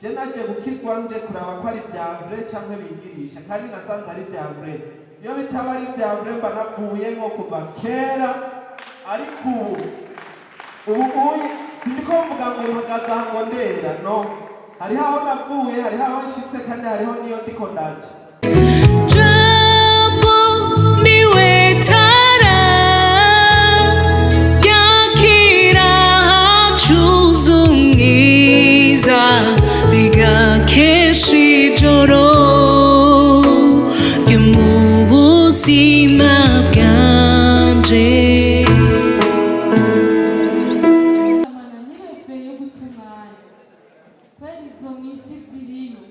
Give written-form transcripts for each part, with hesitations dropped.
Je naje gukizwa nje kuraba ko ari bya vrai canke bigirisha, kandi nasanze ari bya vrai. Iyo bitaba ari bya vrai, mba navuyemo kuva kera. Ariko ubu uyi sindiko mvuga ngo mpagaze aha ngo ndera. No hariho aho navuye, hariho aho nshitse, kandi hariho niyo ndiko ndaja. Jambo niwe tara yakira hacuze umwiza, rigakesha ijoro ryo mu buzima bwanje. Mana, ntibeveye yo gutunganya kubera izo mw'isi ziriyo.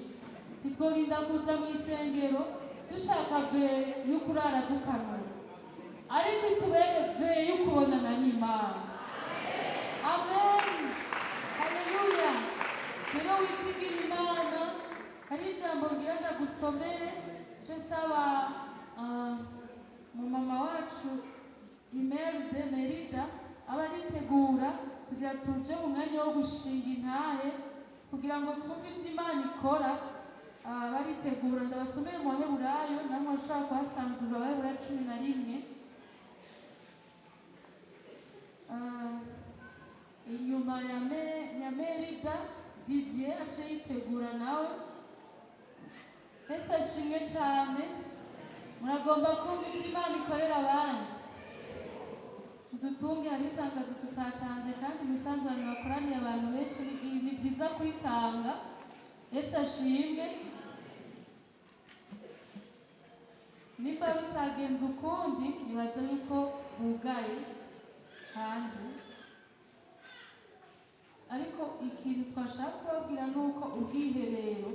Ntitworinda kuza mu isengero dushaka veillée yo kurara dukanura, ariko itubere veillée yo kubonana n'Imana. Amen, haleluya. Rero wizigira Imana. Hari ijambo ngira ndagusomere cyo saba mumama wacu Imelde Merida aba aritegura, tugira tuje mu mwanya wo gushinga intahe kugira ngo twumve ivyo Imana ikora. Baritegura, ndabasomere mu Baheburayo, namwe bashobora kuhasanzura, Abaheburayo 11. Inyuma ya Merida, Didier ace yitegura nawe. Ese ashimwe cyane. Muragomba kumva ivyo Imana ikorera abandi. Udutunge, hari itangazo tutatanze, kandi imisanzu abantu bakoraniye abantu benshi, ni byiza kuyitanga. Ese ashimwe. Nimba bitagenze ukundi, nibaza yuko bugaye hanze, ariko ikintu twashaka kubabwira ni uko ubwiherero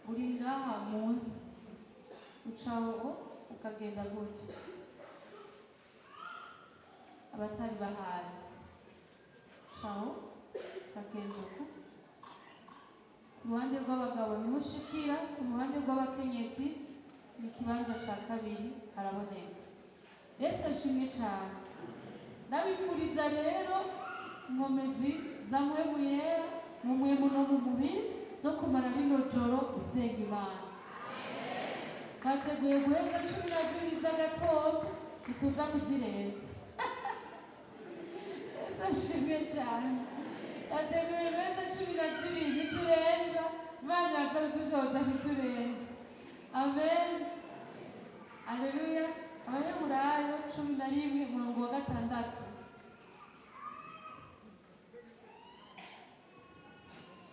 buri ngaha munsi, ucaho ukagenda gutya. Abatari bahazi, ucaho ukagenda uku. Ku ruhande rw'abagabo niho ushikira, ku ruhande rw'abakenyezi ni ikibanza cya kabiri, haraboneka. Yesu ashimwe cyane. Ndabifuriza rero inkomezi za Mpwemu Yera mu mpwemu no mu mubiri zo kumara rino joro usenga Imana. Twateguye guheza 12 z'agatondo, ntituza kuzirenza. Yesu ashimwe cyane. Twateguye guheza 12, ntiturenza. Imana iraza kudushoboza, ntiturenze. Amen, aleluya. Abaheburayo 11, umurongo wa 6.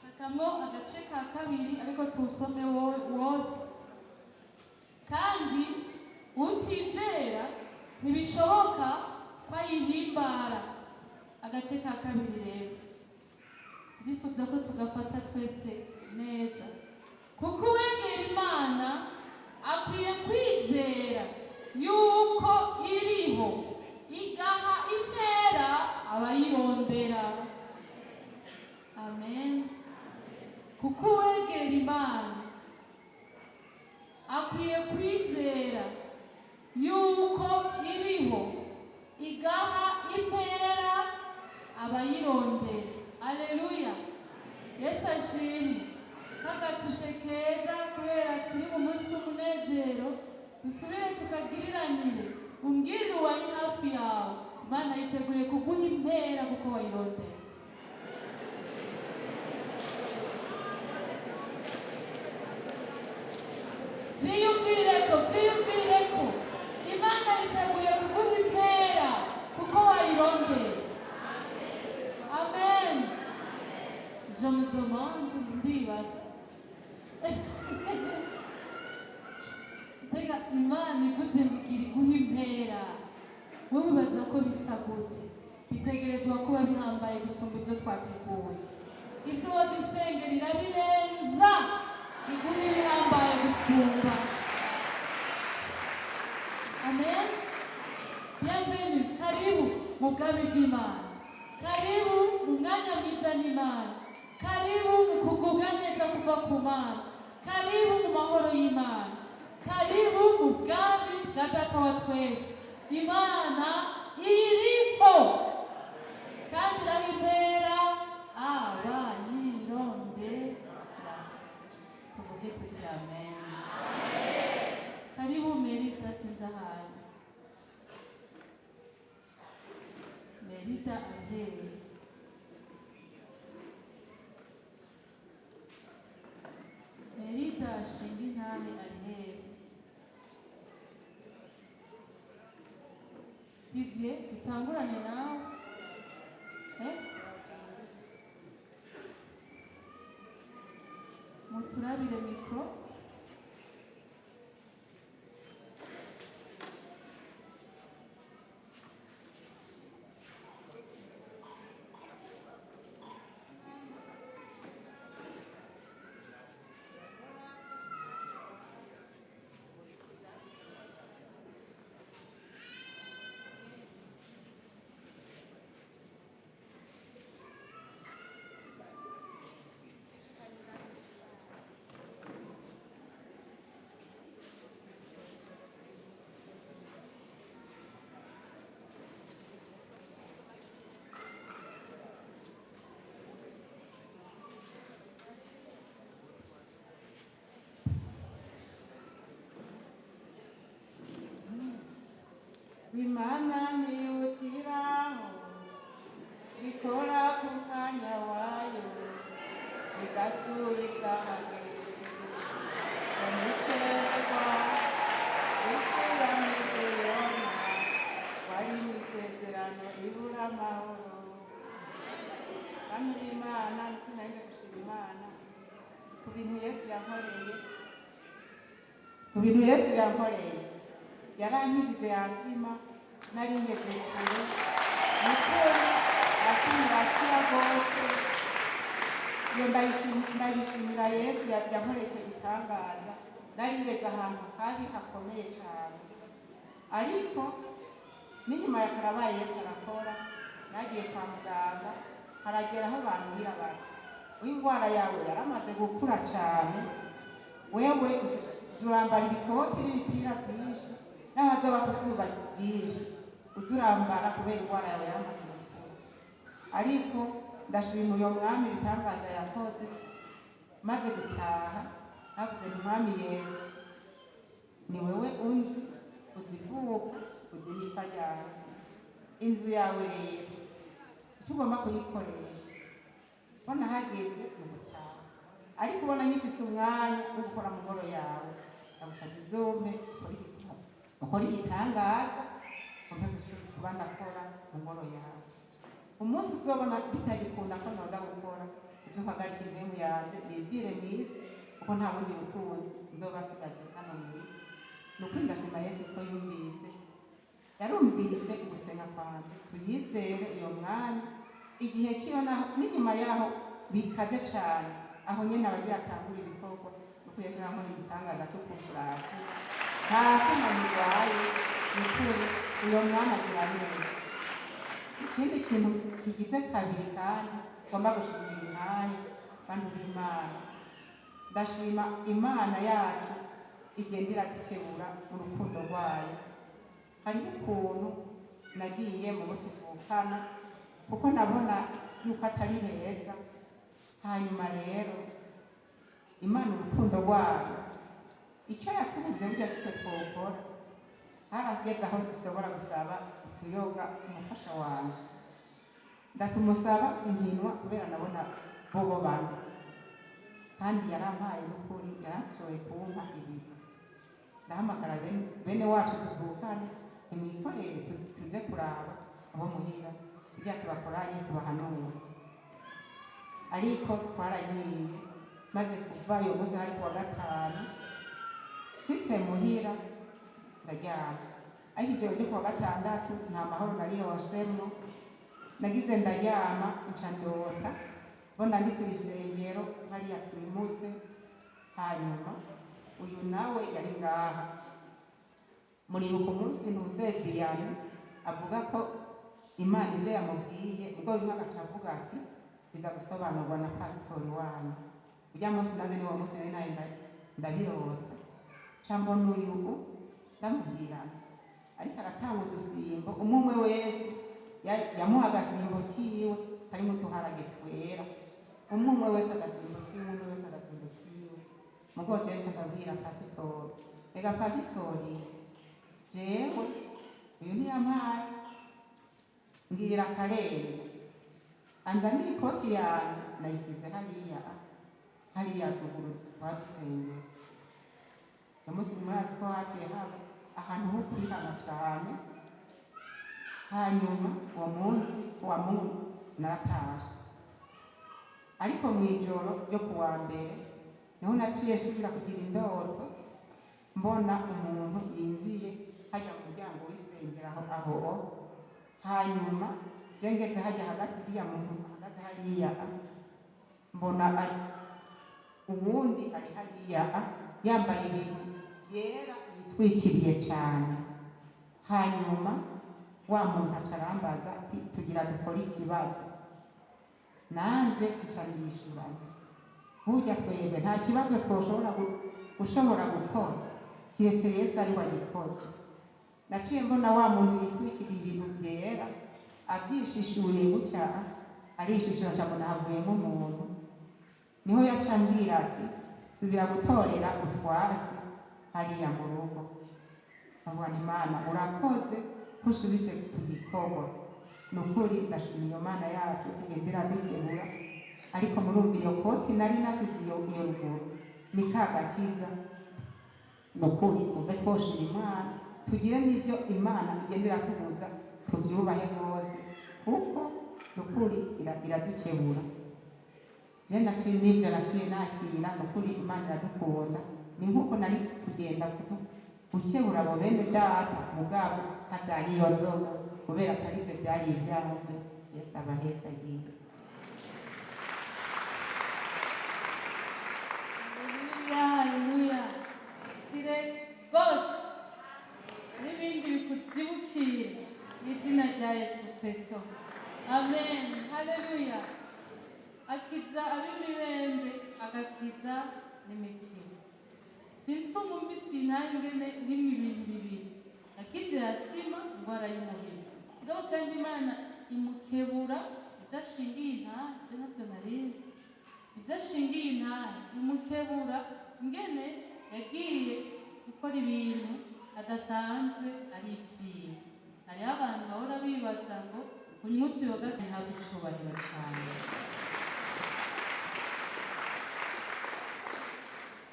Shakamo agace ka kabiri, ariko tuwusome wose. Kandi utizera ntibishoboka ko ayihimbara. Agace ka kabiri rero ndifuza ko tugafata twese neza. Kuko uwegera Imana akwiye kwizera yuko iriho, igaha impera abayirondera. Amen. Kuko uwegera Imana akwiye kwizera yuko iriho, igaha impera abayirondera. Aleluya, Yesu ashimwe. Kagatushe keza, kubera turi mu munsi w'umunezero, dusubire tukagiriranire. Umbwirire uwari hafi yawe: Imana yiteguye kuguha impera kuko wayirondera. Byiyumvireko, byiyumvireko. Imana yiteguye kuguha impera kuko wayirondera. Amen. Je me demande, ndibaza mbega Imana ivuze ngo igira iguha impera, wowe wibaza ko bisa gute? Bitegerezwa kuba bihambaye gusumba ibyo twateguye. Ibyo wadusengera irabirenza, iguha ibihambaye gusumba. Amen. Bienvenue, karibu mu bwami bw'Imana, karibu mu mwanya mwiza n'Imana, karibu mu kugubwa neza kuva ku Mana, karibu mu mahoro y'Imana, karibu mu bwami bwa Data wa twese. Imana iriho kandi iraha impera abayirondera. Ashinga intahe ari hehe? Didier, dutangurane nawe, eh? Muturabire micro. Imana niyutiraho ikora ku mwanya wayo, igasubiza hageze umucerwa iteramize Yona wari mu isezerano ibura amahoro. Bantu b'Imana, niko nari gushima Imana ku bintu Yesu yankoreye, ku bintu Yesu yankoreye. Yarankijije asima, nari ngeze kure. Nukuri asima irakira rwose. Iyo ndayishimira Yesu yankoreye icyo gitangaza. Nari ngeze ahantu habi hakomeye cyane, ariko n'inyuma ya karabaye Yesu arakora. Nagiye kwa muganga, haragera aho bambwira bati: "Indwara yawe yaramaze gukura cyane, wewe urambara ibikoti n'imipira byinshi n'ahazoba ku zuba byinshi, ujye urambara kubera indwara yawe yaramaze gukura." Ariko ndashima uyo mwami ibitangaza yakoze. Maze gutaha navuze nti: "Mwami Yesu, ni wewe unzi, uzivuka, uzi n'ipfa ryawe. Inzu yawe rero icyo ugomba kuyikoresha, mbona hageze mu gutaha, ariko ubona nkifise umwanya wo gukora mu ngoro yawe, ndagusabye uzompe ukore igitangaza, umpe kuba ndakora mu ngoro yawe. Umunsi uzobona bitagikunda ko noza gukora, ujye uhagarika impemu yanjye nibwire mu isi, kuko nta bundi butunzi nzoba nsigaje hano mu isi." Ni ukuri ndashima Yesu ko yumvise, yarumvise ugusenga kwanjye. Tuyizere uyo mwanya igihe kiyo naho n'inyuma yaho bikaze cane, aho nyene abagira atangura ibikorwa. Nuko Yesu yankora igitangaza cyo kumfurasi, nta kuma mirwaye. Ni ukuri uyo mwanya agira neza. Ikindi kintu kigize kabiri kandi ngomba gushimira intahe, bantu b'Imana, ndashima Imana yacu igenda iradukebura mu rukundo rwayo. Hariho ukuntu nagiye mu bo tuvukana, kuko nabona yuko atari heza. Hanyuma rero Imana urukundo rwayo, icyo yatubuze burya sicyo twokora. Harageze aho dushobora gusaba utuyoga umufasha wanjye, ndatumusaba inkinwa kubera nabona bobo bane, kandi yarampaye, n'ukuri yarashoboye kumpa ibintu. Ndahamagara bene wacu tuvukane: "Nimwikorere tuje kuraba abo muhira kugira tubakoranye, tubahanure." Ariko twaragiye, maze kuvayo umunsi hari kuwa gatanu, nshitse muhira ndaryama. Ariko ijoro ryo kuwa gatandatu nta mahoro narironsemwo. Nagize ndaryama, nca ndota mbona ndi kw'isengero hariya twimutse. Hanyuma uyu nawe yari ngaha, muribuka umunsi ntuze Viyani avuga ko Imana ibyo yamubwiye, ubwo bimwe agaca avuga ati: "Biza gusobanurwa na pasitori wanyu." Ujya munsi naze niwo munsi nari naye ndabirota, nca mbona uyu ndamubwira ariko aratanga udusimbo, umwe umwe wese yamuha agasimbo kiwe karimo utuharage twera, umwe umwe wese agasimbo kiwe, umwe wese agasimbo kiwe. Mugo jewe ndabwira pasitori: "Rega pasitori, jewe uyu ntiyampaye, mbwira akarenga anzanira ikoti yanjye, nayisize hariya hariya ruguru twadusengera." Uyu munsi murazi ko haciye haba ahantu ho kwihana cane. Hanyuma uwo munsi wa Mungu naratashe, ariko mu ijoro ryo ku wa mbere niho naciye nsubira kugira indoto, mbona umuntu yinjiye hajya mu muryango w'isengero aho aho. Hanyuma je ngeze hajya hagati, uriya muntu ahagaze hariya, mbona uwundi ari hariya yambaye ibintu byera yitwikiriye cyane. Hanyuma wa muntu aca arambaza ati: "Tugira dukore ikibazo." Nanje nca ndishuranye: "Burya twebwe nta kibazo twoshobora gushobora gukora kiretse Yesu ari we agikora." Naciye mbona wa muntu yitwikiriye ibintu byera abyishishuye gutya, arishishura, nca mbona havuyemo umuntu. Niho yaca ambwira ati: "Subira gutorera utwatsi hariya mu rugo." Nkavuga nti: "Imana urakoze ko usubije ku gikorwa." Ni ukuri ndashima iyo Mana yacu tugendera dukebura. Ariko murumva iyo koti nari nasize iyo ruguru ni ka gakiza. Ni ukuri twumve twoshima Imana, tugire n'ibyo Imana igendera tubuza tubyubahe rwose, kuko ni ukuri iradukebura. Rero naciye n'ibyo naciye nakira. Ni ukuri Imana iradukunda. Ni nk'uko nari kugenda gukebura abo bene data, mugabo hajyanye iyo nzoga, kubera atari ibyo byari ibyabyo. Yesu abahetse agiye. Haleluya, haleluya. Kire rwose n'ibindi bikuzibukire mu izina rya Yesu Kristo. Amen. Haleluya. Akiza ab'imibembe, agakiza n'imitima. Sinzi ko mwumvise iyi ingene irimo ibintu bibiri: akize yasima indwara y'umubiri, mugabo kandi Imana imukebura ibyo ashingiye intahe. Je ntavyo narinzi ibyo ashingiye intahe. Imukebura ingene yagiye gukora ibintu adasanzwe ari ibyiwe. Hariho abantu bahora bibaza ngo unywa utuyoga ntihabwe icubahiro cane.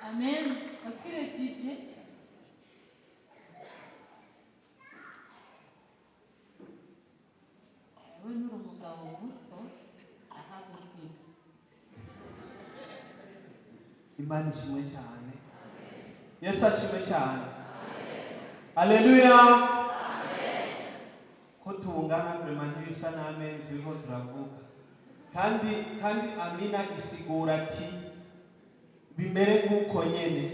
Amen. Akire Didier. We nturi umugabo muto ahagusiga. Imana ishimwe cyane, Yesu ashimwe cyane, aleluya. Ko tungana vraiment ntibisa n'amen turiko turavuga. Kandi amina isigura ati bimere nk'uko nyene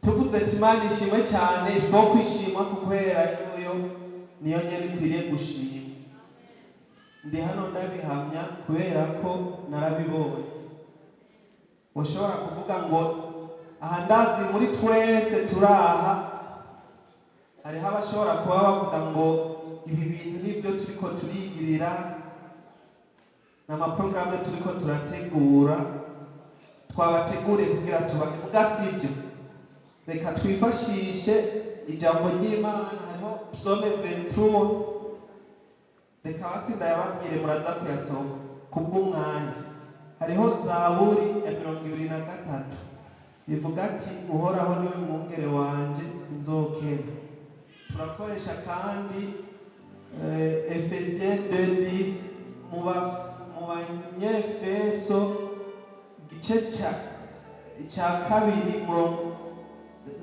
tuvuze ati Imana ishimwe cyane. Ifo kwishimwa kubera yuyo niyo nyene ikwiriye gushima. Ndi hano ndabihamya kubera ko narabibonye. Ushobora kuvuga ngo aha ndazi muri twese turaha hariho abashobora kuba bavuga ngo ibi bintu nibyo turiko turigirira, ni amaporogaramu turiko turategura, twabateguriye kugira tubahe. Muga sibyo, reka twifashishe ijambo ry'Imana. Hariho Psaume 23, reka basi ndayababwire, muraza kuyasoma kubw'umwanya. Hariho Zaburi ya 23 ivuga ati: "Uhoraho niwe mwungere wanje, sinzokena." Turakoresha kandi Ephésiens 2:10, mu Banyefeso igice ca kabiri murongo,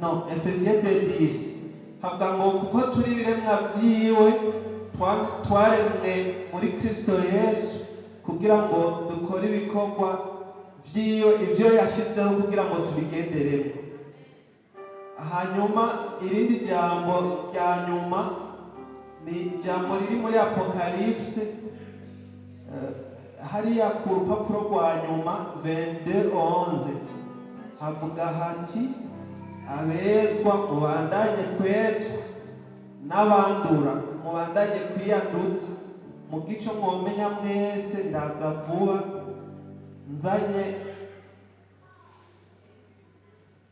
no Ephésiens 2:10 havuga ngo kuko turi ibiremwa vyiwe, twaremwe muri Kristo Yesu kugira ngo dukore ibikorwa vyiwe, ivyo yashizeho kugira ngo tubigenderemo. Hanyuma irindi jambo rya nyuma ni ijambo riri muri Apocalypse, hariya ku rupapuro rwa nyuma, 22:11, havuga hati: "Abezwa mubandanye kwezwa, n'abandura mubandanye kwiyanduza. Mu gico mwomenya mwese, ndaza vuba nzanye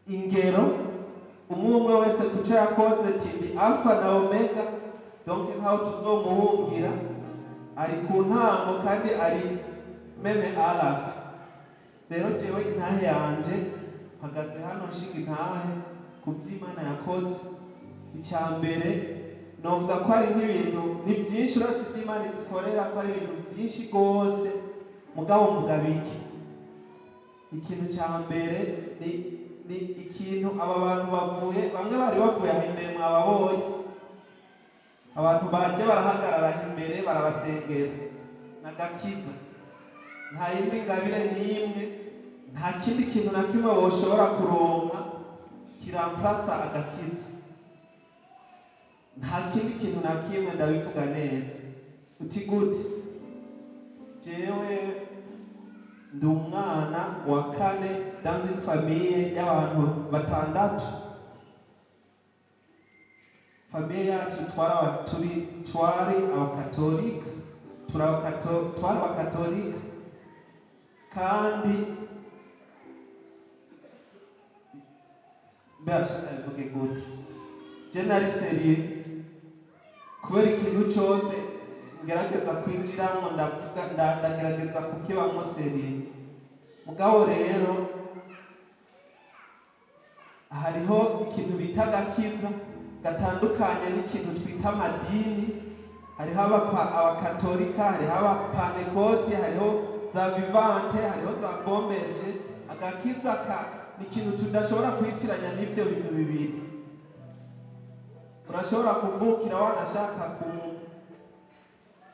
ingero umwe umwe wese kuco yakoze." Ati: "Alpha na Omega." Donc nkaho tuzomuhungira, ari ku ntango kandi ari même à la fin. Rero jewe intahe yanje mpagaze hano nshinga intahe. Ku by'Imana yakoze, icya mbere novuga ko ari nk'ibintu ni byinshi, uretse iby'Imana idukorera, ko ari ibintu byinshi rwose, mugabo mvuga bike. Ikintu cya mbere ni ikintu aba bantu bavuye, bamwe bari bavuye aho imbere, mwababonye, abantu baje barahagarara aho imbere barabasengera, n'agakiza. Nta yindi ngabire n'imwe, nta kindi kintu na kimwe woshobora kuronka kiramplasa agakiza, nta kindi kintu na kimwe. Ndabivuga neza. Uti gute? Jewe ndi umwana wa kane dans une famille y'abantu batandatu. Famille yacu twari abakatolika, twari abakatolika, kandi mbasha ndabivuge gute? Je nari sérieux kubera ikintu cyose ngerageza kwinjiramo, ndavuga ndagerageza kukibamo sérieux. Mugabo rero hariho ikintu bita agakiza gatandukanye n'ikintu twita amadini. Hariho abakatolika, hariho abapanekoti, hariho za vivante, hariho za bomberge. Agakiza ka ni ikintu tudashobora kwitiranya n'ibyo bintu bibiri. Urashobora kuvukira wanashaka ku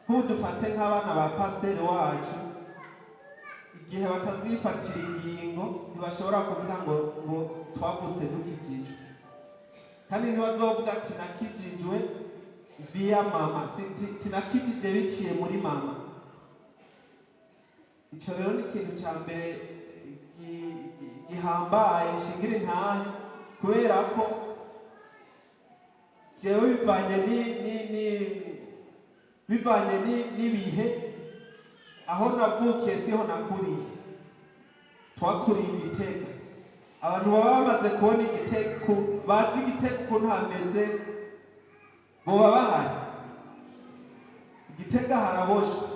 nk'ubu, dufate nk'abana ba pasiteri wacu, igihe batazifatira ingingo ntibashobora kuvuga ngo twavutse dukijijwe, kandi ntibazovuga ati nakijijwe via mama, tinakijije biciye muri mama. Ico rero ni ikintu ca mbere gihambaye nshingira intahe, kubera ko jewe bivanye n'ibihe, aho navukiye siho nakuriye. Twakuriye Igitega. Abantu baba bamaze kubona Igitega, bazi Igitega ukuntu hameze, boba bahari. Igitega haraboshwe,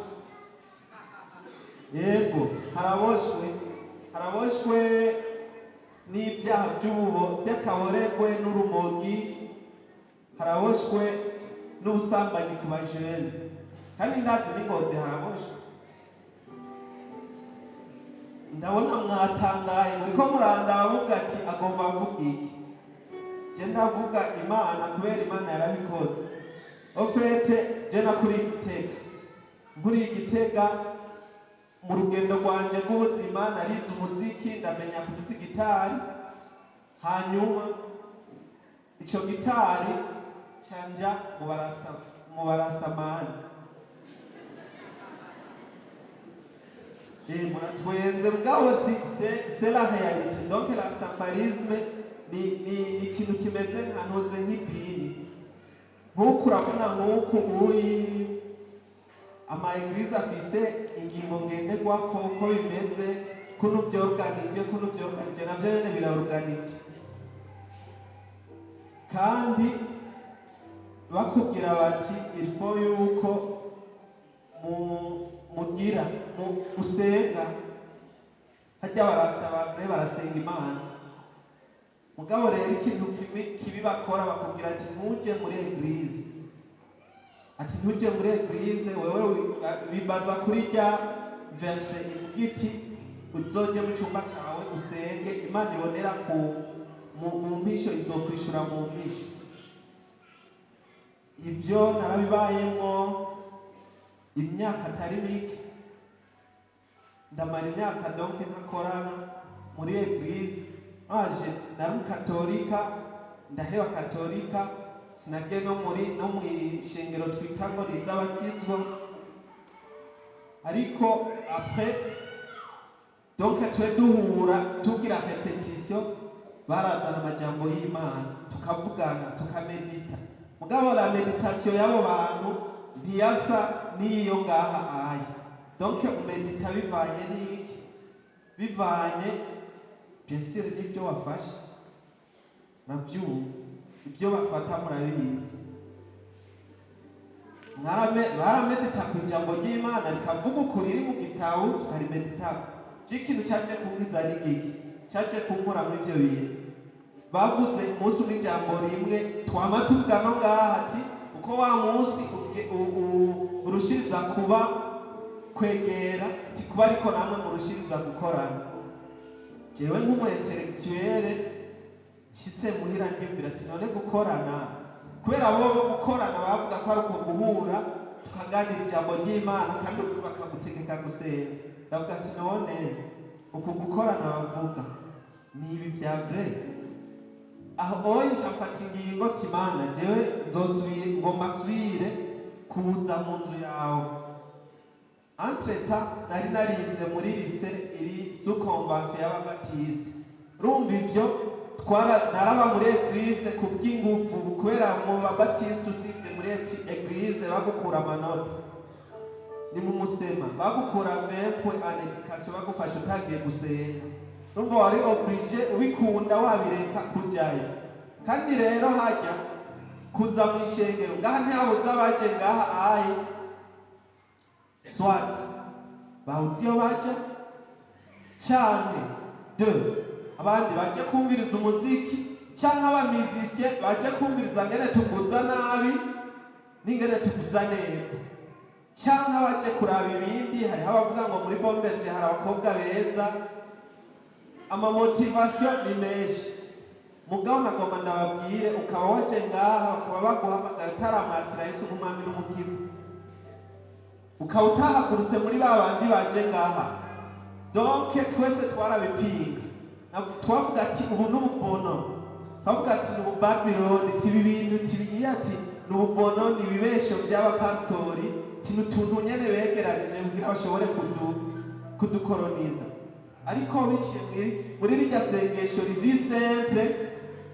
yego, haraboshwe, haraboshwe n'ibyaha by'ububo by'akaboregwe n'urumogi, haraboshwe n'ubusambanyi ku bajene, kandi ndazi n'Ingozi haraboshwe. Ndabona mwatangaye, muriko murandaba muvuga ati agomba avuga iki? Je ndavuga Imana kubera Imana yarabikoze. Au fait, je nakuriye Igitega. Nkuriye Igitega, mu rugendo rwanje rw'ubuzima narize umuziki, ndamenya kuvuza gitari. Hanyuma ico gitari canja mu barasamani. Muratwenze, mugabo si c'est la réalité. Donc la safarisme ni ikintu kimeze nka ntuze, nk'idini. Nk'uku urabona, nk'uku uyi ama église afise ingingo ngenderwako uko bimeze, kuno vyorganije, kuno vyorganije, navyo nyene biraorganije. Kandi bakubwira bati il faut yuko mu mugira mu usenga hajya barasaba barasenga Imana. Mugabo rero ikintu kibi bakora, bakubwira ati ntuje muri église, ati ntuje muri église wewe. Bibaza kuri rya verset ivuga iti uzoje mu cyumba cyawe usenge, Imana ibonera ku mu mpisho izokwishura mu mpisho. Ibyo narabibayemwo imyaka atari mike. Ndamara imyaka donc ntakorana muri église. Maje nari umukatolika, ndaheba katolika, sinagiye no muri no mu ishengero twita ngo ni iz'abakizwa. Ariko après, donc twe duhura tugira répétition, barazana amajambo y'Imana, tukavugana, tukamedita. Mugabo la méditation y'abo bantu ntiyasa n'iyo ngaha aya. Donc umedita bivanye n'iki? Bivanye bien sûr n'ibyo wafashe. Murabyumva, ibyo bafata murabizi. Baramedita ku ijambo ry'Imana, rikavuga ukuri riri mu gitabo, tukarimedita. Ikintu cyaje kunkiza ni giki? Cyaje kunkura muri ibyo bintu. Bavuze umunsi umwe ijambo rimwe twama tuvuga no ngaha, ati uko wa munsi urushiriza kuba kwegera, ati kuba ariko namwe murushiriza gukorana. Jewe nk'umu intellectuel nshitse muhira ndiyumvira ati none gukorana, kubera bo gukorana bavuga ko ari uko guhura tukaganira ijambo ry'Imana kandi bakagutegeka gusenga. Ndavuga ati none uku gukorana bavuga ni ibi bya vrai? Aho oye nca mfata ingingo ati Mana, jewe nzosubiye, ngomba nsubire kuza mu nzu yawe. Entre-temps nari narinze muri lycée iri sous convention y'Ababatiste. Rumva ivyo twara naraba muri église kubw'inguvu, kubera mu Babatiste usibye muri église bagukura amanota, ni mu musema bagukura 20 points en éducation, bagufasha utagiye gusenga. Urumva wari obligé, ubikunda wabireka, kujayo. Kandi rero hajya kuza mu ishengero ngaha ntihabuze abaje ngaha ayi soit bawuzi iyo baja canke de abandi baje kumviriza umuziki, canke aba musiciens baje kumviriza ngene tuvuza nabi n'ingene tuvuza neza, canke abaje kuraba ibindi. Hariho abavuga ngo muri bombeje hari abakobwa beza. Ama motivations ni menshi, mugabo nagomba ndababwire, ukaba waje ngaha bakaba baguhamagaye utaramwakira Yesu nk'umwami n'umukiza, ukaba utahagurutse muri ba bandi baje ngaha, donc twese twarabipinga. Twavuga ati ubu n'ububono, twavuga ati ni ububabiloni, tibi bintu tibigiye, ati ni ububono, ni ibibesho by'abapasitori, ti ni utuntu nyene begeranije kugira bashobore kudukoroniza. Ariko biciye muri rirya sengesho rizi simple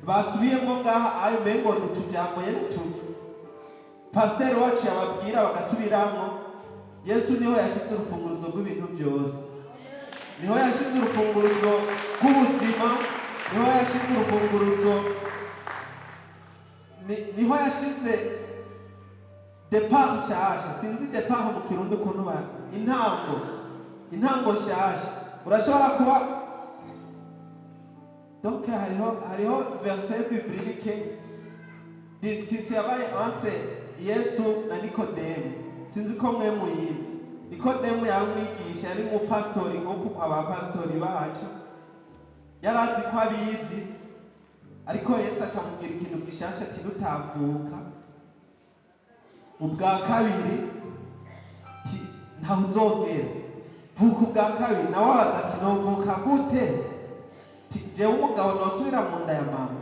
basubiyemo ngaha ayo, mengo ni utujambo nyene tu pasiteri wacu yababwira bagasubiramwo. Yesu niho yashize urufunguruzo rw'ibintu byose, niho yashize urufunguruzo rw'ubuzima, niho yashize urufunguruzo, niho yashize départ nshasha. Sinzi départ mu Kirundi ukuntu ba intango, intango nshasha. Urashobora kuba, donc hariho verset biblique, discussion yabaye entre Yesu na Nikodemu. Sinzi ko mwe muyizi. Nikodemu yari umwigisha, yari umupasitori nk'uku kwa bapasitori bacu, yari azi ko abizi, ariko Yesu acamubwira ikintu gishasha ati nutavuka ubwa kabiri ntaho uzogera, vuka ubwa kabiri. Nawe abaza ati novuka gute? Ti jewe umugabo nosubira mu nda ya mama?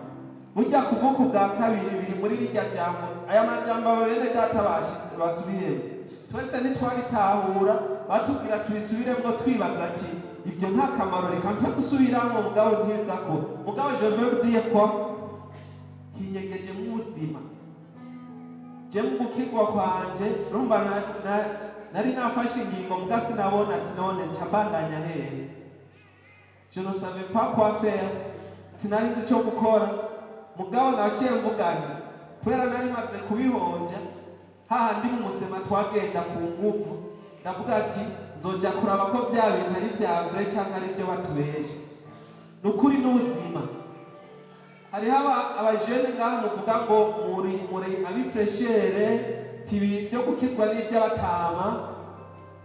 Burya kuvuka ubwa kabiri biri muri rirya jambo, aya majambo aba bene data bashitse basubiyemo. Twese ntitwabitahura, batubwira tubisubiremwo, twibaza ati ibyo nta kamaro, reka mfe gusubiramwo. Mugabo ntiza ko, mugabo je veux dire quoi, hinyegeje mu buzima. Je mu gukizwa kwanje, urumva nari nafashe ingingo, muga sinabona ati none nca mbandanya hehe? Je ne savais pas quoi faire, sinari nzi icyo gukora. Mugabo naciye mvugana, kubera nari maze kubihonja hahandi mu musema twagenda ku nguvu, ndavuga ati nzoja kuraba ko bya bintu ari bya vrai cyangwa ari byo batubesha. Ni ukuri n'ubuzima. Hariho abajene ngaha muvuga ngo muri abifreshere, tibi byo gukizwa n'iby'abatama.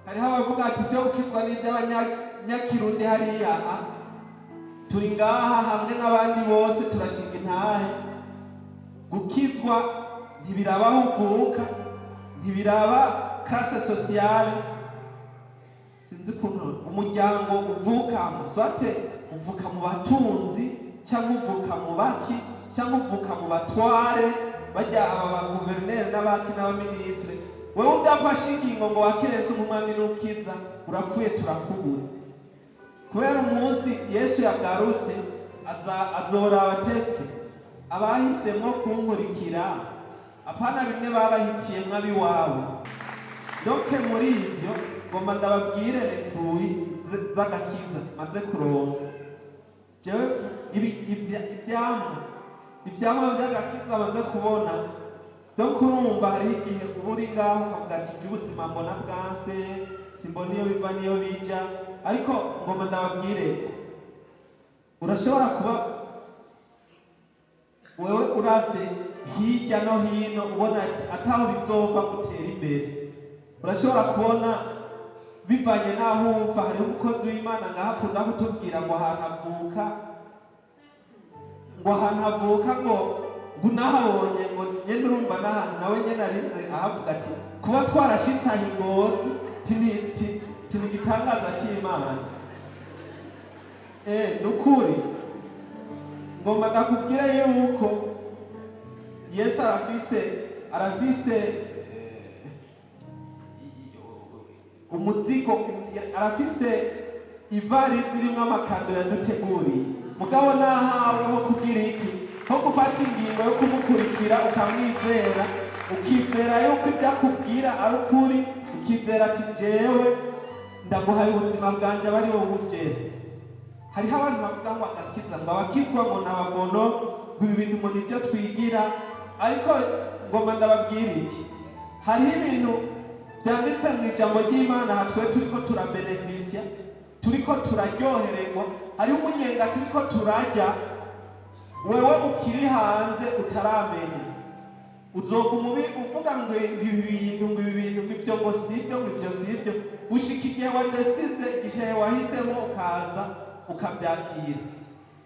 Hariho abavuga ati ibyo gukizwa n'iby'abanyakirundi. Hariya turi ngaha hamwe n'abandi bose turashinga intahe. Gukizwa ntibiraba aho uvuka, ntibiraba classe sociale, sinzi ukuntu umuryango uvukamo, soit uvuka mu batunzi cyangwa uvuka mu baki cyangwa uvuka mu batware, bajya aba baguverineri n'abaki n'abaminisitiri. Wewe udafashe ingingo ngo wakire Yesu nk'umwami n'ukiza, urapfuye, turakubuze. Kubera umunsi Yesu yagarutse azoraba test abahisemo kunkurikira, apana bimwe babahitiyemwo ab'iwabo. Donc muri ibyo ngomba ndababwire les fruits z'agakiza maze kuronka jewe, ivyamwa vy'agakiza maze kubona. Donc urumva hariho igihe uba uri ngaho ukavuga ati iby'ubuzima mbona bwanse, simbona iyo biva n'iyo bija. Ariko ngomba ndababwire, urashobora kuba Wewe uravye hirya no hino, ubona ataho bizova gutera imbere. Urashobora kubona bivanye n'aho wumva hariho umukozi w'Imana ngaho akunda kutubwira ngo ahantu avuka, ngo ahantu avuka, ngo unahabonye, ngo nyene urumva n'ahantu nawe nyene arinze ahavuga ati kuba twarashitse aha i Ngozi ti ni igitangaza c'Imana. Ni ukuri ngomba ndakubwire yuko Yesu arafise umuzigo, arafise ivarisi irimwo amacadeaux yaduteguriye. Mugabo nahawe ho kugira iki? Ho gufata ingingo yo kumukurikira, ukamwizera, ukizera yuko ibyo akubwira ari ukuri, ukizera ati jewe ndaguhaye ubuzima bwanje, aba ari wowe ubugera. Hariho abantu bavuga ngo agakiza, ngo abakizwa ngo ni abagono, ngo ibi bintu ngo nibyo twigira. Ariko ngoma ndababwira iki: hariho ibintu byanditse mu ijambo ry'Imana aha twe turiko turabénéficia, turiko turaryohererwa. Hariho umunyenga turiko turarya, wewe ukiri hanze utaramenya. Uzoguma uvuga ngo ibi bintu, ngo ibi bintu, ngo ibyo ngo sibyo, ngo ibyo sibyo, gushika igihe wadécidé, igihe wahisemo ukaza ukabyakira.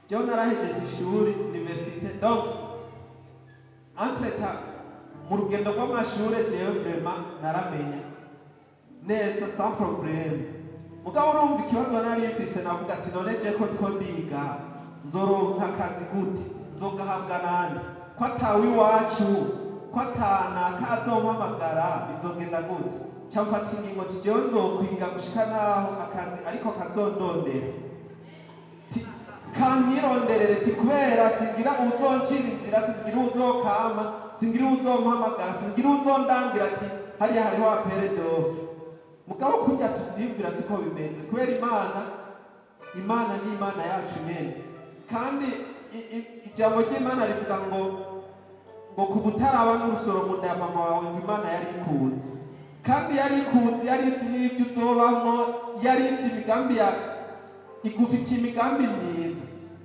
Jewe narahejeje ishuri, université. Donc entre-temps mu rugendo rw'amashure, jewe vraiment naramenya neza sans problème. Mugabo urumva ikibazo nari mfise, navuga ati none je ko ndiko ndiga, nzoronka akazi gute? Nzogahabwa nande? Ko atawe iwacu, ko atanaka azompamagara, bizogenda gute? Ca mfata ingingo ati jewe nzokwiga gushika naho akazi ariko kazondondera, kanyironderere, ti kubera singira uwuzoncira inzira, singira uwuzokama, singira uwuzompamagara, singira uwuzondangira ati hariya hariho appel d'offre. Mugabo kurya tuvyiyumvira siko bimeze, kubera Imana ni Imana yacu nyene. Kandi ijambo ry'Imana rivuga ngo kuva utaraba n'urusoro mu nda ya mama wawe, ngo Imana yari ikuzi. Kandi yari ikuzi, yari izi n'ibyo uzobamwo, yari izi imigambi ya igufitiye, imigambi myiza.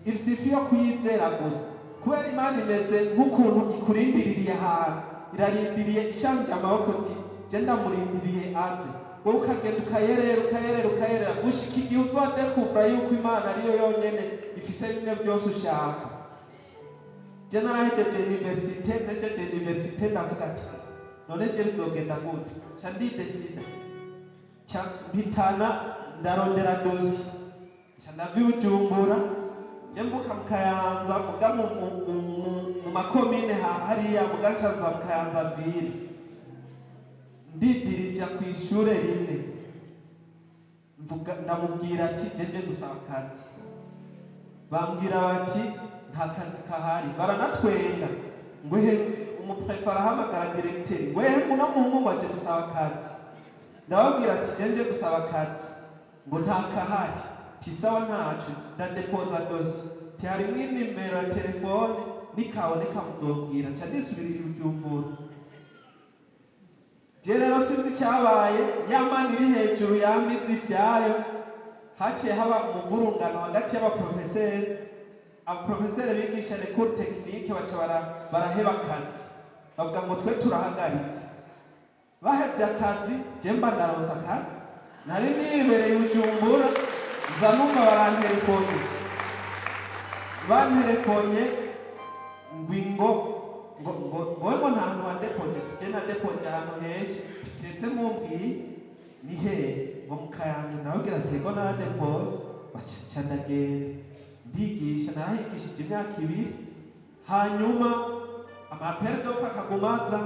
Il suffit yo kuyizera gusa, kubera Imana imeze nk'ukuntu ikurindiririye ahantu, irarindiriye ishanje amaboko ati je ndamurindiriye aze. Wowe ukagenda ukayerera, ukayerera, ukayerera, gushika igihe uzodécouvra yuko Imana ariyo yonyene ifise bimwe byose ushaka. Je narahejeje université. Ntejeje université ndavuga ati none je bizogenda gute? Ca ndidécida, ca mpitana ndarondera dossier, ca ndava i Bujumbura. Je mvuka mu Kayanza, muga mu makomine hariya, muga nca nza mu Kayanza ville, ndidirija kw'ishure rimwe, mvuga, ndamubwira ati jeje gusaba akazi. Bambwira bati nta kazi kahari, baranatwenga ngo ehe. Umuprefet arahamagara directeur ngo ehe, uno muhungu ngo aje gusaba akazi. Ndababwira ati jeje gusaba akazi, ngo nta kahari. Ti sawa, ntaco, ndadéposa dossier, ti harimwo inimero ya telefone, nikaboneka muzobwira. Nca ndisubirira i Bujumbura. Je rero sinzi icyabaye, ya Mana iri hejuru yamize ibyayo. Haciye haba umuvurungano hagati y'abaprofeseri. Abaprofeseri bigisha l'école technique baca baraheba akazi, bavuga ngo twe turahagaritse. Bahevye akazi, je mba ndaronse akazi. Nari nibereye i Bujumbura, nza numva barantéléphonye, bantéléphonye ngo ingo ngo wowe ngo nta hantu wadéposé. Tije nadéposé ahantu henshi, kiretse mumbwiye ni hehe. Ngo mu Kayanza. Ndababwira ati ego, naradéposé. Baca ndagenda ndigisha, narahigishije imyaka 2. Hanyuma amaappels d'offre akaguma aza,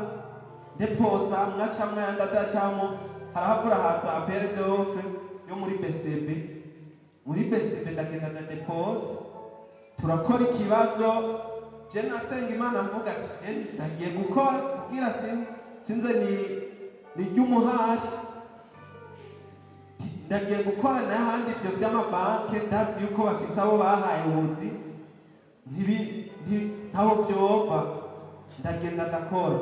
ndéposa mwacamwe ayandi adacamo. Harahavura haza appel d'offre yo muri BCB. Muri BCB ndagenda ndadéposa, turakora ikibazo. Je nasenga Imana mvuga ati je ndagiye gukora kugira sinze ni ry'umuhari, ndagiye gukora. N'ahandi ibyo by'amabanke ndazi yuko bafise abo bahaye ubuzi, ntaho byova. Ndagenda ndakora.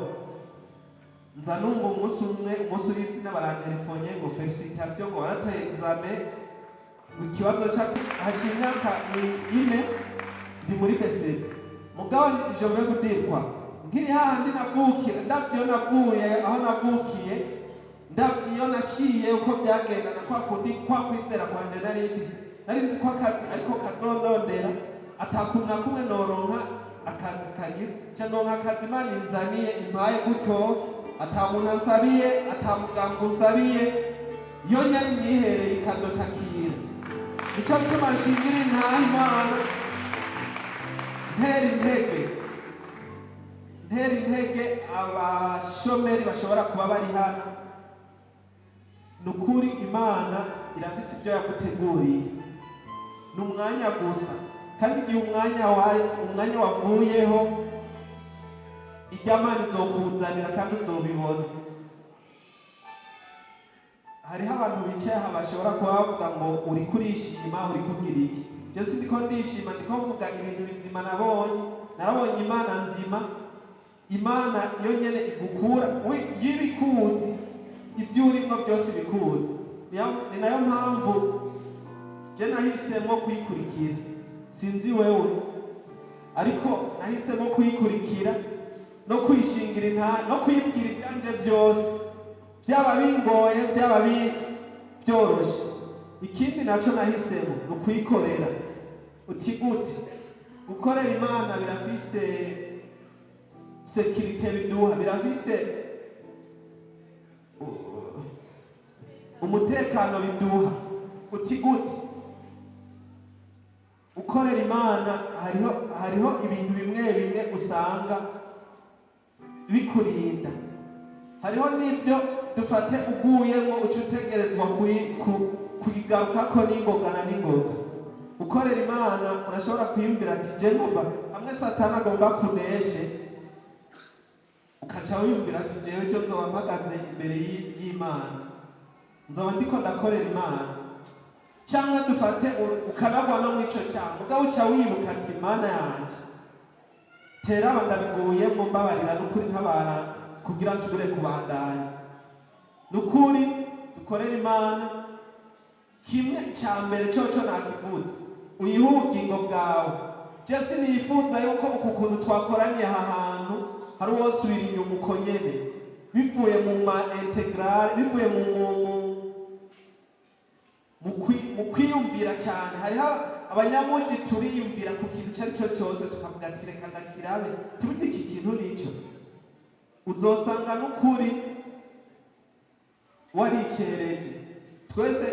Nza numva umunsi umwe, umunsi w'izina, barantéléphonye ngo félicitations, ngo waratoye examen, ngo ikibazo ca haciye imyaka ni 4 ndi muri BCB. Mugabo je vais vous dire quoi, nkiri hahandi navukira, ndavye iyo navuye, aho navukiye, ndavye iyo naciye, uko byagenda na kwa kundi kwa kwizera kwanje nari mfise, nari nzi ko akazi ariko kazondondera, atakuntu na kumwe noronka akazi kagira ca ndonka akazi Imana inzaniye, impaye gutyo, ata muntu ansabiye, ata muganga unsabiye, yo nyari nyihereye ikadotakira. Nicyo gituma nshingira intahe Imana, ntera intege abashomeri bashobora kuba bari hano. Ni ukuri, Imana irafise ibyo yaguteguriye, ni umwanya gusa. Kandi igihe umwanya wavuyeho, irya Mana izokuzanira kandi uzobibona. Hariho abantu bicaye aha bashobora kuba bavuga ngo uriko urishima, uri kugira iki? Je sindiko ndishima, ndiko mvuga ibintu bizima nabonye. Narabonye Imana nzima, Imana yo nyene igukura y'ibikuzi, ibyo urimwo byose bikuzi. Ni nayo mpamvu je nahisemo kuyikurikira. Sinzi wewe, ariko nahisemo kuyikurikira no kuyishingira intahe no kuyibwira ibyanje byose, byaba bingoye, byaba byoroshe. Ikindi nacyo nahisemo ni ukuyikorera. Uti gute? Gukorera Imana birafise sécurité biduha, birafise umutekano biduha. Uti gute? Ukorera Imana, hariho ibintu bimwe bimwe usanga bikurinda. Hariho n'ibyo dufate uguyemo uca utegerezwa kuyigarukako n'ingoga na n'ingoga. Ukorera Imana, urashobora kwiyumvira ati je ngomba hamwe Satani agomba kuneshe, ukaca wiyumvira ati jewe cyo nzoba mpagaze imbere y'Imana, nzoba ndiko ndakorera Imana. Cyangwa dufate ukanagwa no mw'ico cyaha, mugabo uca wibuka ati Mana yanje, tera aba ndabiguyemo, mbabarira n'ukuri, ntabara kugira nsubire kubandanya. Nukuri dukorere Imana. Kimwe cya mbere cyoco nakivuze, uyihe ubugingo bwawe. Je sinifuza yuko uku kuntu twakoraniye aha hantu hari uwosubira inyuma uko nyene, bivuye mu ma intégrale, bivuye mu kwiyumvira cyane. Hariho abanyamuji turiyumvira ku kintu icyo ari cyo cyose, tukavuga ati reka ndakirabe, tuburyo iki kintu nico. Uzosanga n'ukuri waricereje. Twese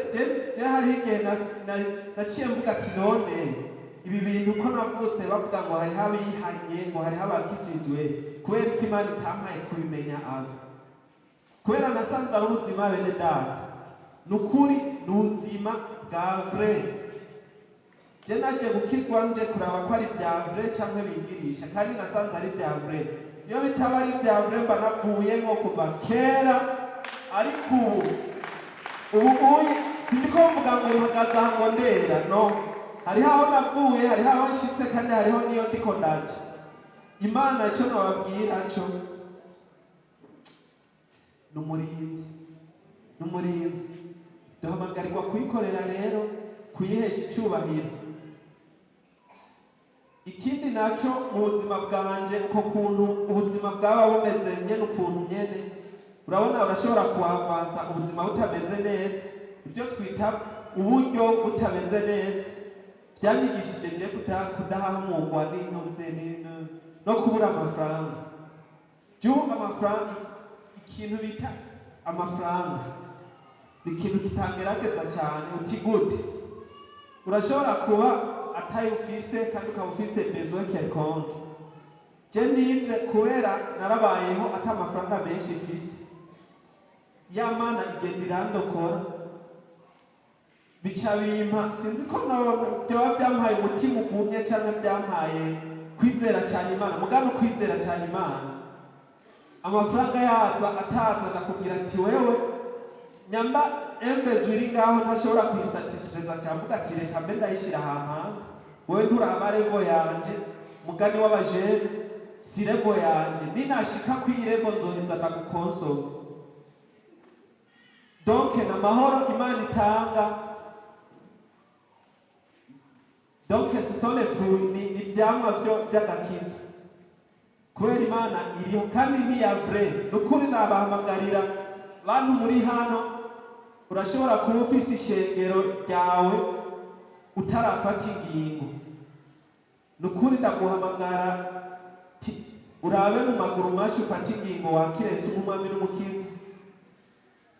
je hariho igihe naciye mvuga ati none ibi bintu ko navutse bavuga ngo hariho abihanye, ngo hariho abakijijwe, kubera ko Imana itampaye kubimenya ava? Kubera nasanze ari ubuzima, bene data, ni ukuri, ni ubuzima bwa vrai. Je naje gukizwa nje kuraba ko ari ibya vrai canke bigirisha, kandi nasanze ari ibya vrai. Iyo bitaba ari ibya vrai, mba navuyemo kuva kera. Ariko ubu uyi sindiko mvuga ngo mpagaze aha ngo ndera no hariho aho navuye, hariho aho nshitse, kandi hariho niyo ndiko ndaja. Imana, icyo nababwira cyo ni umurinzi, ni umurinzi. Duhamagarirwa kuyikorera rero, kuyihesha icyubahiro. Ikindi nacyo, mu buzima bwanje, uko kuntu ubuzima bwaba bumeze nyene, ukuntu nyene urabona urashobora kuhavansa ubuzima butameze neza, ibyo twita uburyo butameze neza, byanyigishije nje kudahamurwa n'intuze no kubura amafaranga. By'ubu amafaranga, ikintu bita amafaranga ni ikintu kitangerageza cyane. Uti gute? Urashobora kuba atayo ufise kandi ukaba ufise besoin quelconque. Je nize kubera narabayeho ata amafaranga menshi mfise, ya Mana igenda irandokora, bica bimpa, sinzi ko byoba byampaye umutima ugumye cyangwa byampaye kwizera cyane Imana. Mugabo kwizera cyane Imana, amafaranga yaza ataza, ndakubwira ati wewe nyamba embezo iri ngaho ntashobora kuyisatisfeza, cyangwa ati reka mbe ndayishyira ahantu, wewe nturaba level yanje. Mugani w'abajene, si level yanje, ninashika kw'iyi level nzoheza ndagukonsoma. Donc ni amahoro Imana itanga. Donc ce sont les fruits, ni ivyamwa byo by'agakiza, kubera Imana iriho kandi ni ya vrai. Ni ukuri, nabahamagarira bantu muri hano, urashobora kuba ufise ishengero ryawe utarafata ingingo. Ni ukuri, ndaguhamagara urabe mu maguru mashi, ufate ingingo, wakire Yesu nk'umwami n'umukiza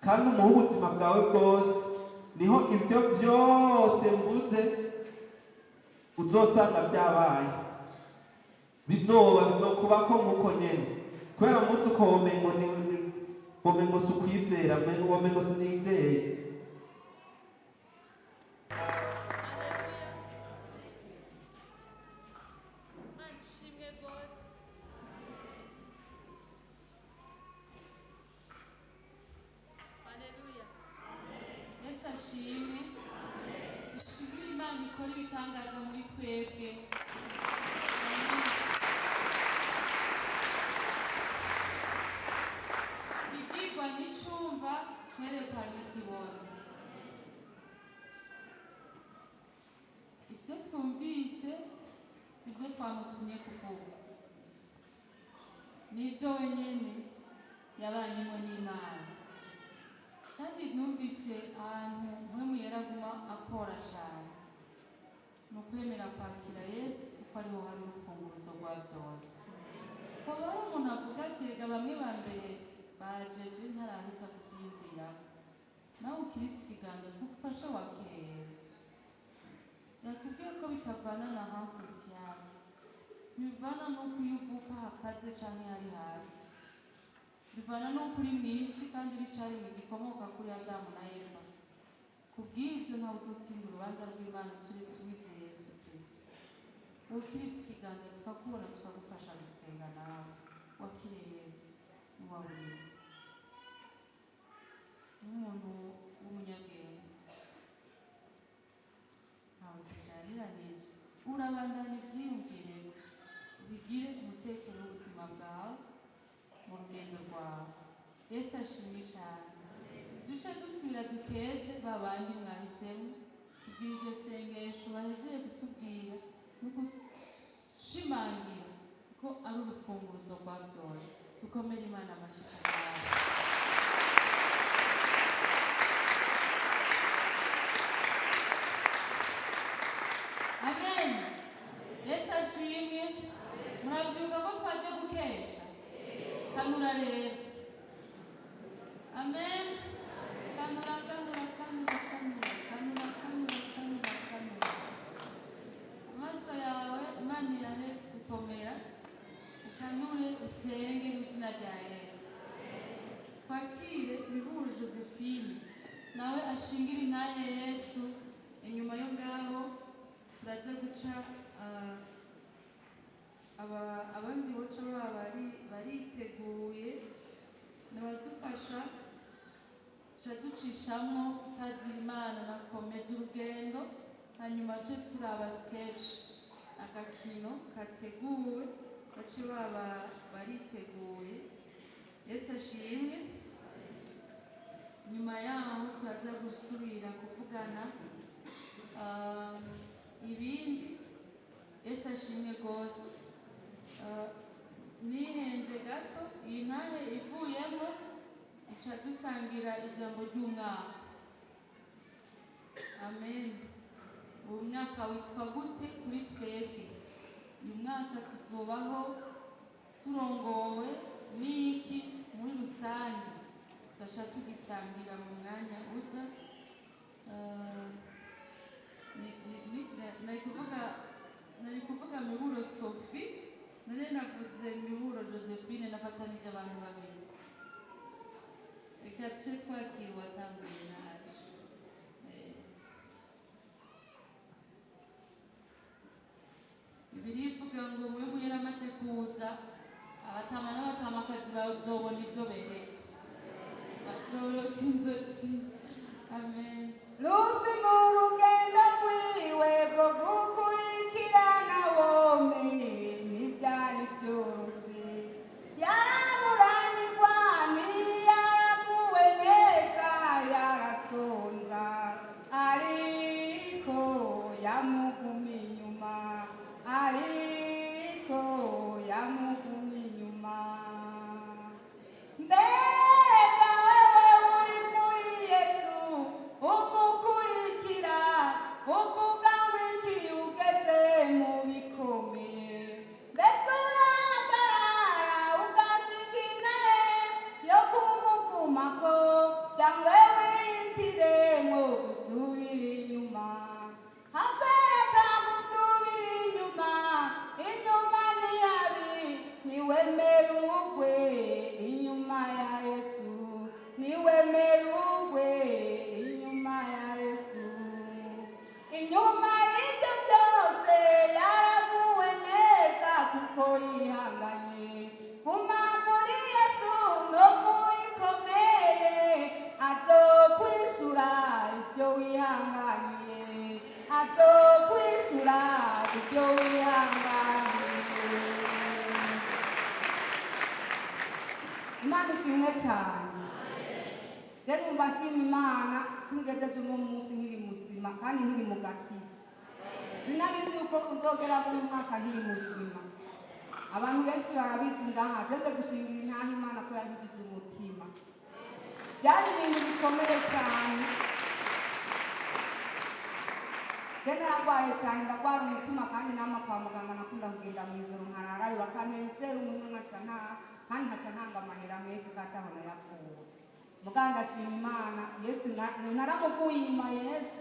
kandi umuhe ubuzima bwawe bwose. Niho ibyo byose mvuze uzosanga byabaye, bizoba bizokubako nk'uko nyene. Kubera umunsi uko womengo womengo si ukwizera, womengo sinizeye. Haleluya. Imana ishimwe rwose. Haleluya. Yesu ashimwe. Dushimire Imana ikora ibitangaza muri twebwe. Amen. Ibyigwa n'icumba cyerekana ikibona. Ibyo twumvise si byo twamutumye kuvuga, nibyo wenyine yabanyemo n'Imana. Kandi numvise ahantu Mpwemu yaraguma akora cyane ni ukwemera kwakira Yesu, kuko ariho hari urufunguzo rwa byose. Hoba hari umuntu avuga ati: "Rega bamwe ba mbere bajeje ntaraheza kubyiyumvira." Nawe ukiritse ikiganza tugufashe wakire Yesu. Yatubwiye ko bitavana na rang social, ntibivana n'uko iyo uvuka hakaze canke hari hasi, bivana n'uko uri mu isi kandi uri caremwe gikomoka kuri Adamu na Eva. Kubw'ibyo, ntawe uzotsinda urubanza rw'Imana turetse uwizeye Yesu Kristo. Ukiritse ikiganza tukakubona, tukagufasha gusenga nawe wakiriye Yesu niwawe uriwe nk'umuntu w'umunyabwenge. Ntawe tujaniranije, urabandanya ibyiyumvire, bigire umutekano w'ubuzima bwawe mu rugendo rwawe. Yesu ashimwe cyane. Duce dusubira dukeze ba bandi mwahisemo kugira iryo sengesho bahejeje kutubwira no gushimangira ko ari urufunguzo rwa byose. Dukomere Imana amashyi yawe. Amen. Yesu ashimwe. Murabyuka ko twaje gukesha. Kanura rero. Amen. Kanura, kanura, kanura, kanura, kanura, kanura, kanura, kanura. Amaso yawe Imana irahe gukomera. Ukanure usenge mu izina rya Yesu. Twakire Miburo Josephine nawe ashingire intahe Yesu. Inyuma yo ngaho turaza guca abandi boca baba bariteguye nabadufasha, tuca ducishamo kutazira Imana nakomeza urugendo. Hanyuma tuce turaba sketch, agakino kateguwe, bace baba bariteguye. Yesu ashimwe. Nyuma yaho turaza gusubira kuvugana ibindi. Yesu ashimwe rwose. Nihenze gato, iyi ntahe ivuyemo ica dusangira ijambo ry'umwaka. Amen. Uwo mwaka witwa gute kuri twebwe? Uyu mwaka tuzobaho turongowe n'iki muri rusange? Tuzaca tugisangira mu mwanya uza. Nari kuvuga Miburo Sophie, nari navuze Miburo Josephine, nafatanije abantu babiri. Reka duce twakira uwatanguye naje. Bibiliya ivuga ngo Mpwemu yaramaze kuza, abatama n'abatamakazi bazobona ibyo beretswe, bazorota inzozi. Amen. Rusi mu rugendo rwiwe rwo gukurikirana Nawomi ntibyari byoroshye. Yaraburanirwa, ntiyaraguwe neza, yarasonza, ariko yamugumye. yamuguma inyuma, ariko yamuguma inyuma. Mbega wewe uri muri Yesu, umukurikira, uvuga ngo iki ugeze mu bikomeye? Mbese urahagarara ugashika intare yo kumugumako, cyangwa wihitiremo gusubira inyuma? Hapereka gusubira inyuma, inyuma ni habi, niwemere ugwe inyuma ya Yesu, niwemere ugwe inyuma ya Yesu. Inyuma y'ibyo byose yaraguwe neza kuko yihanganye. Guma muri Yesu no mubikomeye, azokwishura ibyo wihanganiye, azokwishura ibyo wihanganiye. Imana ishimwe cyane. Rero numva nshima Imana ngejeje uno munsi nkiri muzima kandi nkiri mu gakiza. Sinari nzi uko uzogera muri uyu mwaka nkiri muzima. Abantu benshi barabizi ngaha. Jeze gushingira intahe Imana ko yankijije umutima. Byari ibintu bikomeye cyane. Je nararwaye cyane, ndarwara umutima, kandi nama kwa muganga. Nakunda kugenda mu ijoro nkararayo, bakampera umwe, nkaca ntaha kandi nkaca ntanga amahera menshi kandi aho nayakuwe. Muganga, ndashima Imana. Yesu naramuvuye inyuma. Yesu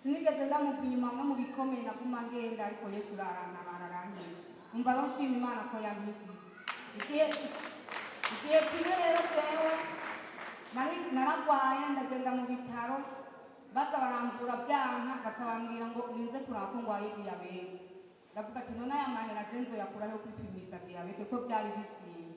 sinigeze ndamuva inyuma no mu bikomeye, naguma ngenda, ariko Yesu ararantabara, arankiza. Umva rero, nshima Imana ko yankijije. Igihe kimwe rero jewe naragwaye, ndagenda mu bitaro, baza baramvura byanka, baca bambwira ngo ninze kuraba ko ngwaye diyabete. Ndavuga ati: "None aya mahera je nzoyakurayo kwipimisha diyabete?" Ko byari bikwiye.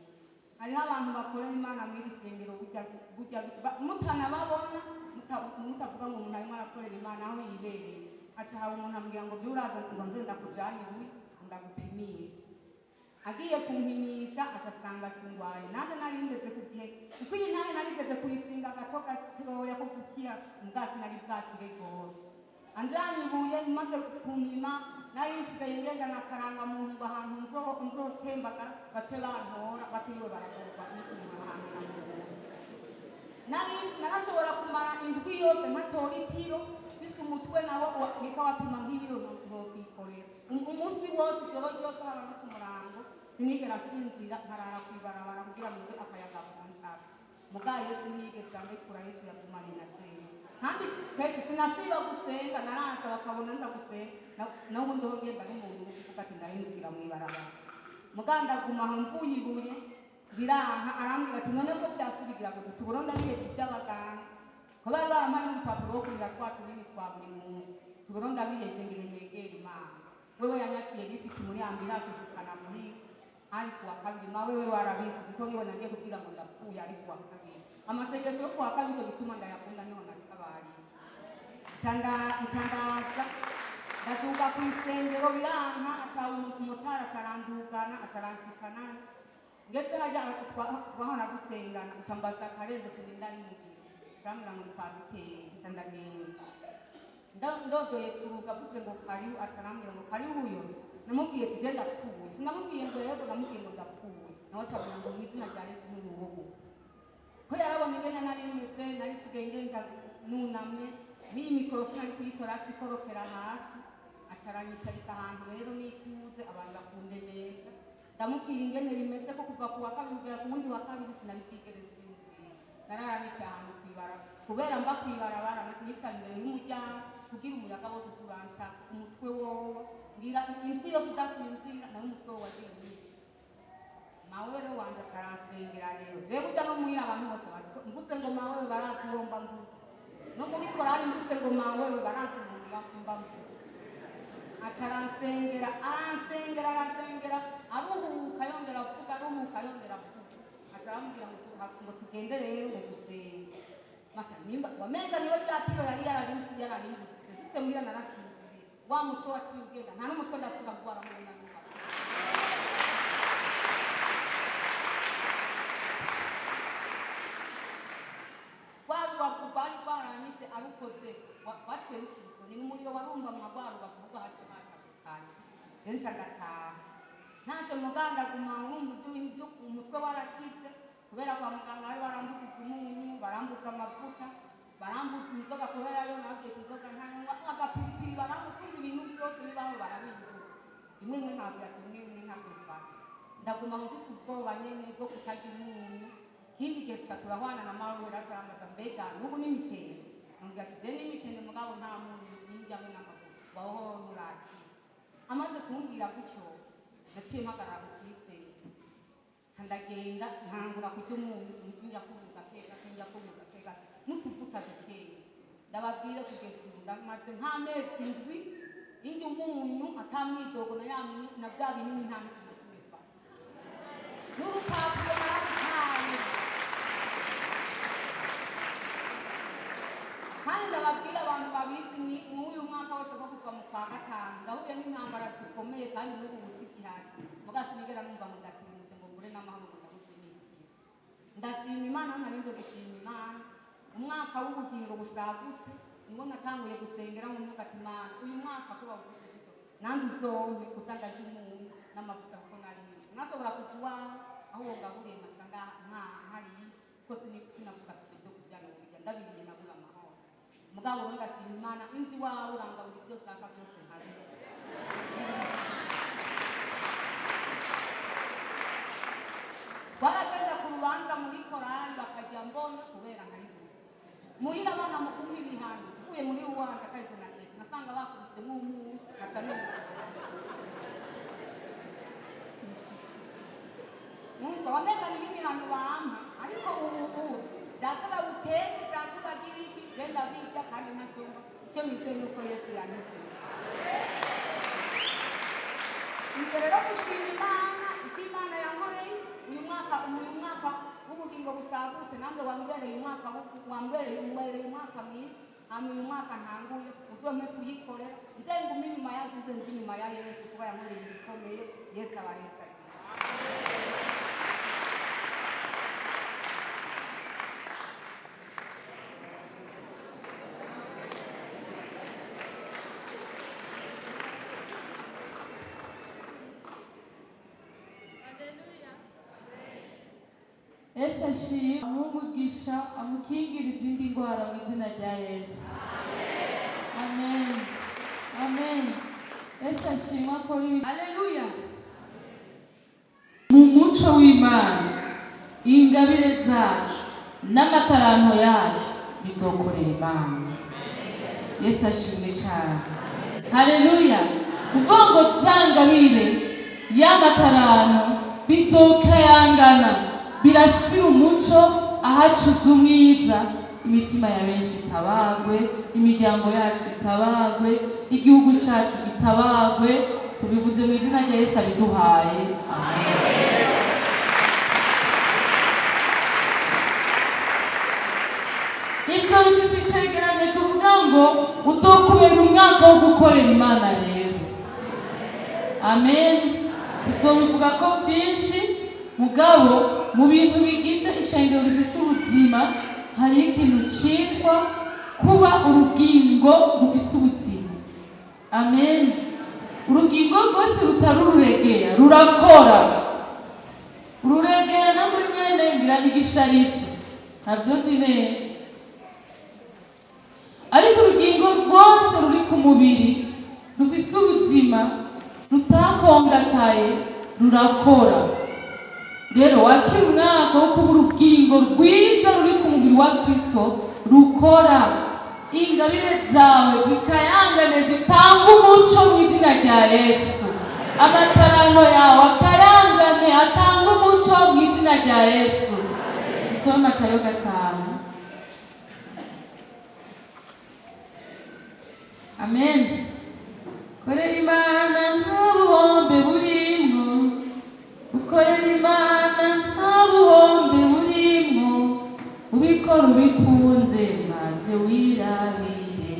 Hariho abantu bakorera Imana muri iri shengero, burya burya mutanababona, mutavuga ngo umuntu arimo arakorera Imana aho yibereye. Aca haba umuntu ambwira ngo byuraza ngo nze ndakujane iwe ndagupimisha. Agiye kumpimisha aca asanga singwaye. Nanjye nari ngeze ku gihe, kuko iyi ntahe nari ngeze kuyisinga gato gatoya ko gukira mbwa, sinari bwakire rwose. Anjanye ibuye, maze kumpima, nari nsigaye ngenda na karangamuntu ngo ahantu nzotembagara bace bantora, batiriwe baragorwa n'ukuntu ahantu namubonye. Nari narashobora kumara indwi yose ntatora itiro, bise umutwe nawo wika wapima nk'ibiro nokwikorera umunsi wose, ijoro ryose, haba no ku murango. Sinigera sinzira, nkarara kw'ibarabara kugira ngo ngwe akayaga kunshaka. Muga Yesu ntiyigeze andekura. Yesu yagumanye na jewe, kandi kenshi sinasiba gusenga. Naranza bakabona nza gusenga, n'ubundi ho ngenda n'umuntu uvuga ati ndahindukira mw'ibarabara. Mugandaguma aho mvuye ibuye biranka. Arambwira ati: "None ko byasubigira ngo tuburo ndabiheje iby'abaganga, ko bari bampaye n'urupapuro rwo kurira twa tunini twa buri munsi, tuburo ndabiheje, ngire negere Imana." Wewe yanyakiye bifite muri ambulance ishikana muri ari kuwa kabiri. Ma wewe warabizi kuko niwe nagiye kubwira ngo ndapfuye ari kuwa kabiri. Amasengesho yo kuwa kabiri, icyo gituma ndayakunda, niho natabariye. Ncandaza ndaduga ku isengero, biranka. Ataba umumotari, acarandugana, acaranshikana. Ngeze hajya twahora gusengana, nca mbaza Karenzo turinda ari mubiri, arambwira ngo ni pasiteri. Nca ndagenda, ndodoye kuruga, avuze ngo karibu, acarambwira ngo karibu uyo. Namubwiye ati: "Je ndapfuye." Sinamubwiye ngo yego, namubwiye ngo ndapfuye. Nawe acavuga ngo mu izina rya Yesu n'uruhugu, ko yarabonye ingene nari meze. Nari sigaye ngenda nunamye, n'iyi mikoro sinari kuyikora hasi, ikorokera hasi. Acaranyicarika ahantu rero n'ituze, abanza kundemesha. Ndamubwira ingene bimeze, ko kuva ku wa kabiri kugera ku wundi wa kabiri sinari bwigere sinzira. Narara nicaye ahantu kwibara, kubera mba kwibarabara, nicaye imbere y'umuryango kugira umuyaga wose uturanca umutwe wowo. Ngira indwi yose udasinzira, nawe umutwe wo wagiye mwinshi. Mawe rero wanje akaransengera. Rero jewe burya no muhira abantu bose bazi ko mvuze ngo mawewe barazi uwo mba mvuze, no muri korali mvuze ngo mawewe barazi umuntu mba mvuze. Aca aransengera, aransengera, aransengera, aruhuka yongera avuga, aruhuka yongera avuga. Aca arambwira ngo tugende rero ngo gusenga. Masha nimba wamenga niwe ryatiro yari yararimbutse. Nshitse muhira narasinziriye, wa mutwe waciye ugenda, nta n'umutwe ndasubira kurwara muri na nyuma. Rwa rubavu rwari rwaranyishe arukoze, waciye rukiriko ni n'umuriro warumva mwa rwa rubavu rwo haciye haza. Benshi agataha ntacyo. Muganga aguma wumva ibyo umutwe warakize, kubera kwa muganga bari barambukije umunyu, barambuza amavuta, barambuza inzoga, kubera yo nabwiye inzoga ntanywa, agapiripiri barambuza, ibintu byose bibaho barabibuza. Rimwe rimwe nkabwira ati rimwe rimwe nkakumva ndaguma mfise ubwoba nyene bwo kutarya umunyu. Ikindi gihe tuca turahwana na mawe, arambaza: "Mbega n'ubu n'imitende?" Ambwira ati: "Je n'imitende, mugabo nta munyu ninjyamwe n'amavuta." Baho nurakira. Amaze kumbwira gutyo, naciye mpagarara mu cyizere, nca ndagenda ntangura kurya umunyu, njya kubuza gake gake, njya kubuza gake gake n'utuvuta dukeya. Ndababwira, kugeza ubu ndamaze nk'amezi 7 indya umunyu ata mwidogo, na ya na bya binini nta n'ikindi na kimwe mfata, n'urupapuro nararutaye. Kandi ndababwira, abantu babizi, ni mw'uyu mwaka wose wo kuva mu kwa gatanu ndahuye n'intambara zikomeye, kandi n'ubu buzigihari, muga sinigera numva ngo ndakirimutse ngo mbure n'amahoro, ngo ndabuze n'iki. Ndashima Imana, narinze gushima Imana. Umwaka w'ubugingo busagutse niwo natanguye gusengera mu mwuka ati: "Imana, uyu mwaka ko bavuze gutyo, nanjye uzompe kuza ndarya umunyu n'amavuta," kuko nariye nashobora kuza iwawe aho uwo ngaburiye nkaca ngaha nkariye, kuko sinavuga ati ibyo kurya nobirya, ndabiriye nabura amahoro. Mugabo rero ndashima Imana, inzu iwawe urangabura ibyo ushaka byose nkabirya. Baragenda ku rubanza muri korali bakajya mbona kubera nkayibura muhira. Abana mukuru ibihano uvuye muri uwanja kahise na kese nasanga bakubisemo umunyu, nkaca numva numva wamenga ni ibihano bampa. Ariko ubu data bawuteke, data bagira iki, genda birya, kandi ntacyo mba. Icyo nizeye ni uko Yesu yanyuze. Ibyo rero gushima Imana, icyo Imana yankoreye uyu mwaka, uyu mwaka w'ubugingo busagutse, nanjye wambereye umwaka wambereye umbereye umwaka mwiza. Hanyuma uyu mwaka ntanguye uzompe kuyikorera, nze ngume inyuma ya nze nzi inyuma ya Yesu, kuba yankoreye ibikomeye. Yesu abaheza. Haleluya. Yesu ashimwe, amuhe umugisha, amukingire izindi ndwara mu izina rya Yesu. Amen. Amen. Yesu ashimwe akora ibi. Haleluya. Mu muco w'Imana, ingabire zacu n'amataranto yacu bizokorera Imana. Yesu ashimwe cyane. Haleluya. Kuvuga ngo za ngabire y'amataranto bizokayangana, birasira umuco ahacuze umwiza, imitima ya benshi itabagwe, imiryango yacu itabagwe, igihugu cyacu gitabagwe. Tubivuze mu izina rya Yesu abiduhaye. Amen. Ibyo bifise icegeranyo tuvuga ngo uzokubera umwaka wo gukorera Imana rero. Amen. Tuzobivuga ko byinshi, mugabo mu bintu bigize ishengero rifise ubuzima hariho ikintu citwa kuba urugingo rufise ubuzima. Amen. Urugingo rwose rutari ururegeya rurakora. Ururegeya no muri mwene ngira n'igisharitsi, ntabyo nzi neza, ariko urugingo rwose ruri ku mubiri rufise ubuzima rutakongataye rurakora. Rero wakira umwaka wo kuba urugingo rwiza ruri ku mubiri wa Kristo rukora, ingabire zawe zikayangane, zitanga umuco mu izina rya Yesu. Amataranto yawe akayangane, atanga umuco mu izina rya Yesu. Dusome Matayo 5. Amen. Korera Imana nta buhombe burimwo, gukorera Imana nta buhombe burimwo, ubikora ubikunze maze wirabire.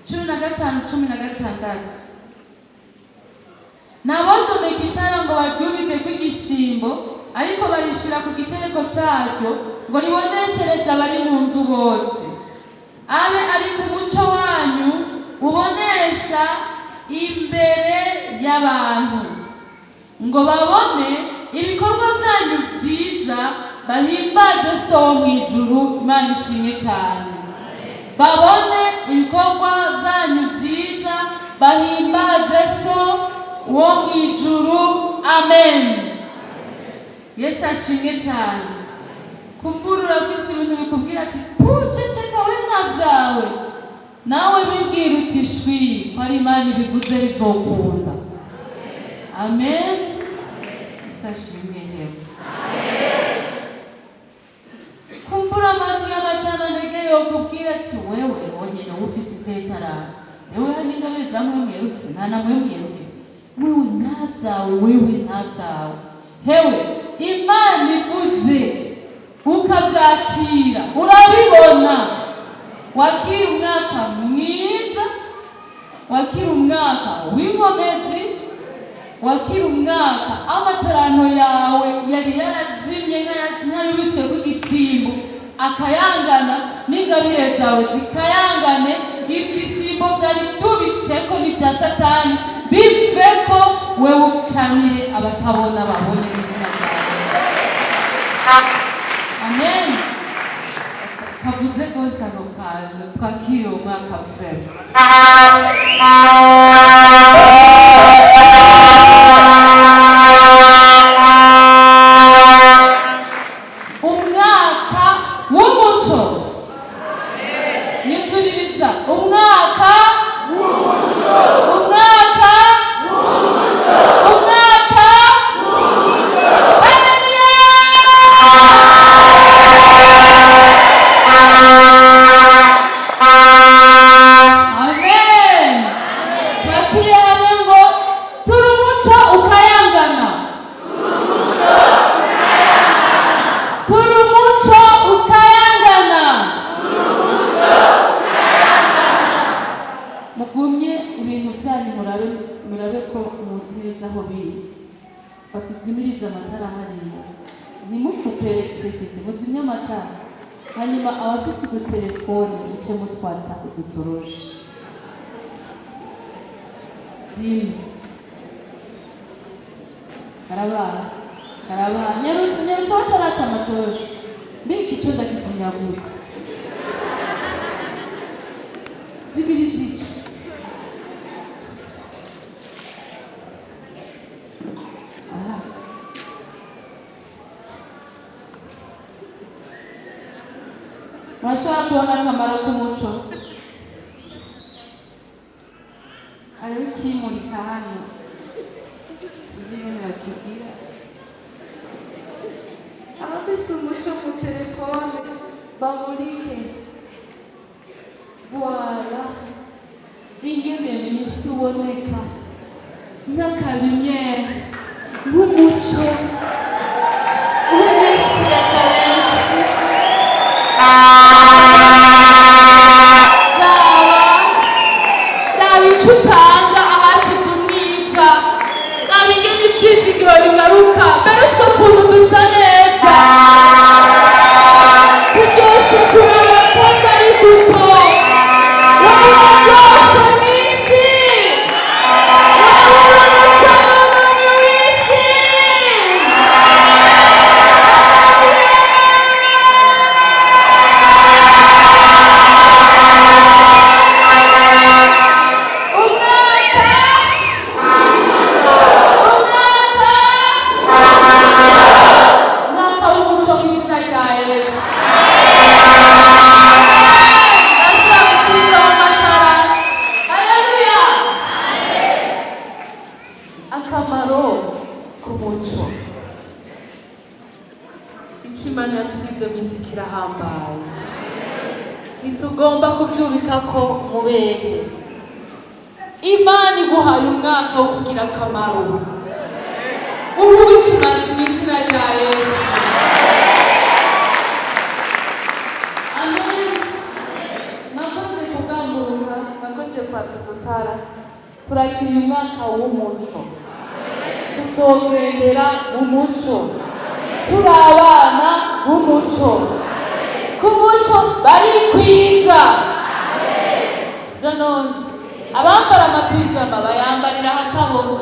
15, 16. Ntabodomeka itara ngo baryubike kw'igisimbo, ariko barishira ku gitereko caryo ngo riboneshereze abari mu nzu bose. Abe ari ku muco wanyu ubonesha imbere y'abantu, ngo babone ibikorwa byanyu byiza, bahimbaze So wo mu ijuru. Imana ishimwe cyane. Babone ibikorwa byanyu byiza, bahimbaze So wo mu ijuru. Amen. Yesu ashimwe cyane. Kumbura urafise ibintu bikubwira ati: "Puceceka, we nta byawe." Nawe bibwira uti: "Shwi, ko ari Imana ibivuze, bizokunda." Amen. Yesu ashimwe. Hewe, kumbura amajwi y'amacanantege yokubwira ati: "Wewe wonyene ufise izetarara, wewe hari n'ingabire za Mpwemu Yera ufise, nta na Mpwemu Yera ufise, wewe nta vyawe, wewe nta vyawe." Hewe, Imana ivuze ukavyakira, urabibona. Wakira umwaka mwiza, wakira umwaka w'inkomezi, wakira umwaka amatarano yawe yari yarazimye nk'ayubitswe kw'igisimbo akayangana, n'ingabire zawe zikayangane. Ibyisimbo byari byubitseko n'ibya Satani biveko, wewe ucanire abatabona babone mu izina rya Yesu. Amen. Kavuze rwose ako kantu. Twakiriye umwaka vraiment. Umwaka w'umuco. Nyuzuririza: umwaka, umwaka, umwaka. Haleluya! Amen. Tuba turi hamwe ngo turi umuco ukayangana, turi umuco ukayangana. Mugumye ibintu byanyu, murabe, murabe ko muzi neza aho biri. Batuzimirize amatara hariya, ntimukupe électricité, muzimye amatara. Hanyuma abafise udutelefone muce mutwatsa udutoroshi. Zimwe karabara karabara. Nyarutse, nyarutse, bataratsa amatoroshi. Mbega ico ndakizimya gute? Zibiri zica. Aha. Murashobora kubona akamaro k'umuco. Hariho ikimurika hano, sinzi ingene bakigira. Abafise umuco mu telefone bamurike. Voilà ingene mw'isi uboneka nk'aka lumière, nk'umuco uboneshereza benshi. Raba, raba ico utanga ahacize umwiza. Raba ingene ivyizigiro bigaruka. Mbere utwo tuntu dusa neza, turyoshe kuraba kandi ari duto. Wowe uraryoshe mw'isi, wowe uri umuco n'umunyu w'isi. Umwaka, umwaka, umwaka w'umuco mu izina rya Yesu. Ashobora gusubizaho amatara. Haleluya! Akamaro k'umuco. Icyo Imana yatugize mu isi kirahambaye, ntitugomba kubyubika ko mubehe. Imana iguhaye umwaka wo kugira akamaro, ubu w'ikimazi mu izina rya Yesu. Amen. Nakoze kugamburuka, nakoze kwatsa udutara. Turakiriye umwaka w'umuco, tuzogendera mu muco, turi abana b'umuco. Ku muco barikwiza, sibyo none? Abambara amapijama bayambarira ahatabona.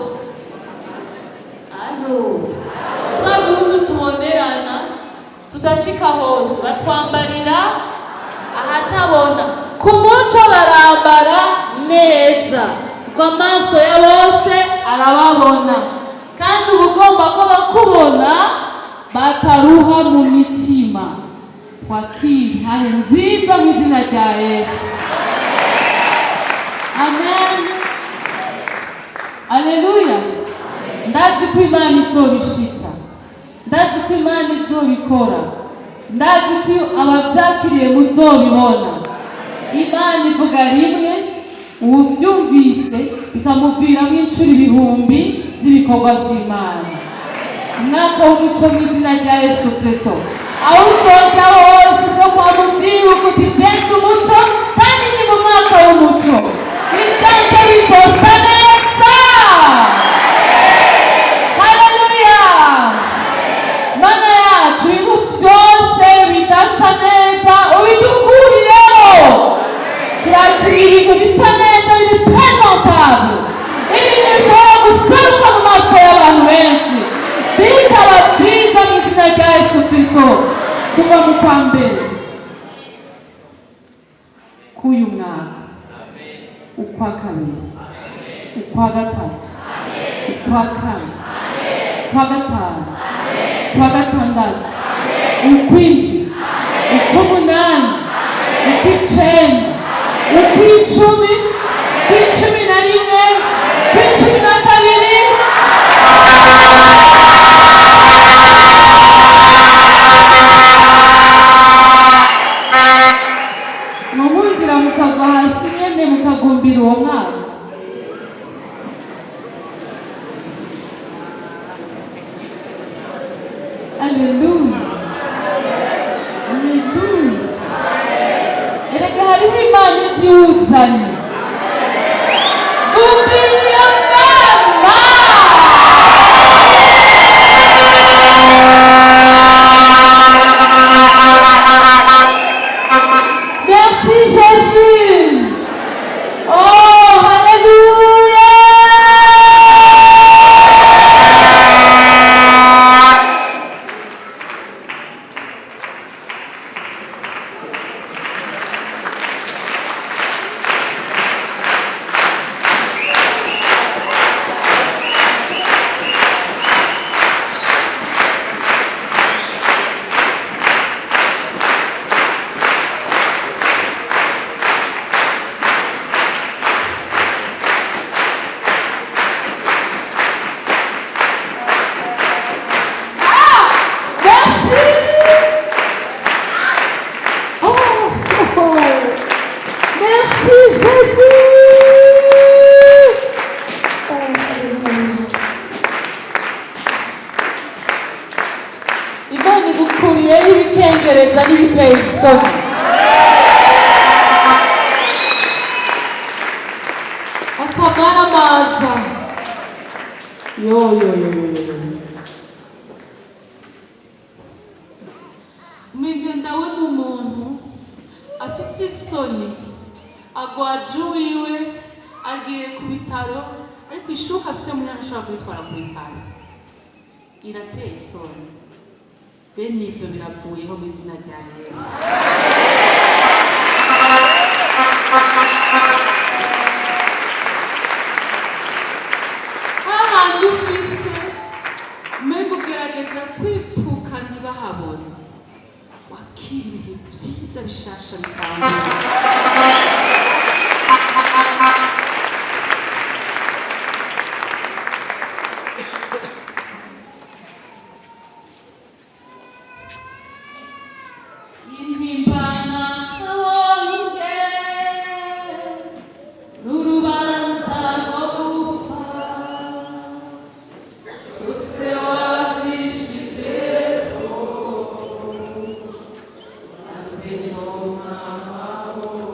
Alo, twa duhuzu tubonerana tudashika hose batwambarira ahatabona. Ku muco barambara neza, kuko amaso ya bose arababona, kandi uba ugomba ko bakubona bataruha mu mitima. Twakira intahe nziza mu izina rya Yesu. Amen, aleluya. Ndazi ko Imana izobishitsa, ndazi ko Imana izobikora, ndazi ko ababyakiriye muzobibona. Imana ivuga rimwe, uwubyumvise bikamuviramo inshuro ibihumbi by'ibikorwa by'Imana. Umwaka w'umuco mu izina rya Yesu Kristo, aho uzoja hose uzokwama ubyibuka uti genda umuco, kandi ni mu mwaka w'umuco, ibyanje bizosa neza. Haleluya! Mana yacu, ibintu byose bidasa neza ubidukurireho. Turakira ibintu bisa neza, biri présentable, ibintu bishobora guseruka mu maso y'abantu benshi, bikaba byiza mu izina rya Yesu Kristo. Kuva mu kwa mbere k'uyu mwaka, ukwa kabiri, ukwa gatatu, ukwa kane, ukwa gatanu, ukwa gatandatu, ukw'indwi, ukw'umunani, ukw'icenda, ukw'icumi, ukw'icumi na rimwe, ukw'icumi na kabiri. Mumwumvira mukava hasi nyene mukagumbira uwo mwana. Aleluya, aleluya! Erega hariho Imana ijiwuzanye. Gumbira iyo Mana. Merci Jésus. Oh, alléluia. Merci. Oh, oh, oh. Merci Jésus. Oh, alléluia. Imana igukuriyeho ibikengereza n'ibiteye isoni. Akamaramaza. Yo yo yo yo yo. Mwige, ndabona umuntu afise isoni, agwaje uwiwe, agiye ku bitaro, ariko ishuka afise munani ashobora kuyitwara ku bitaro, irateye isoni. Bene ivyo biravuyeho mu izina rya Yesu. Hahandi ufise mbega ugerageza kwipfuka ntibahabone, wakira ibihe vyiza bishasha bitangura. Impimbana kabonye n'urubanza rwo gupfa, byose wabyishizeho, maze ndonka amahoro.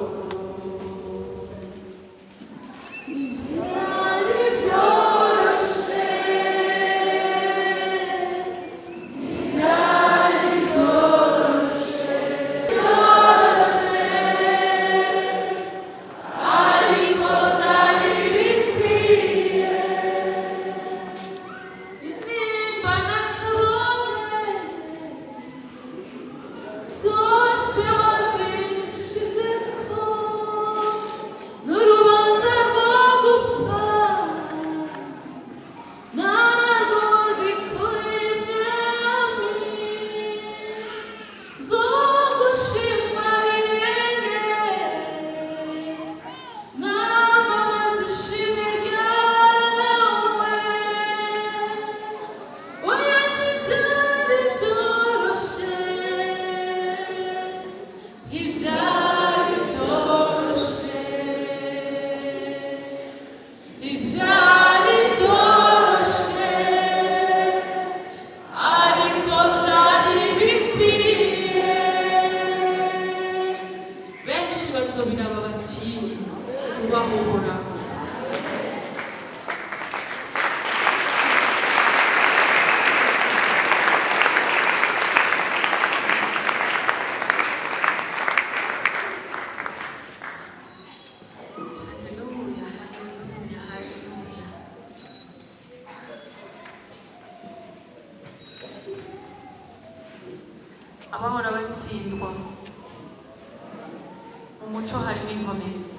Abahora batsindwa, mu muco harimo inkomezi.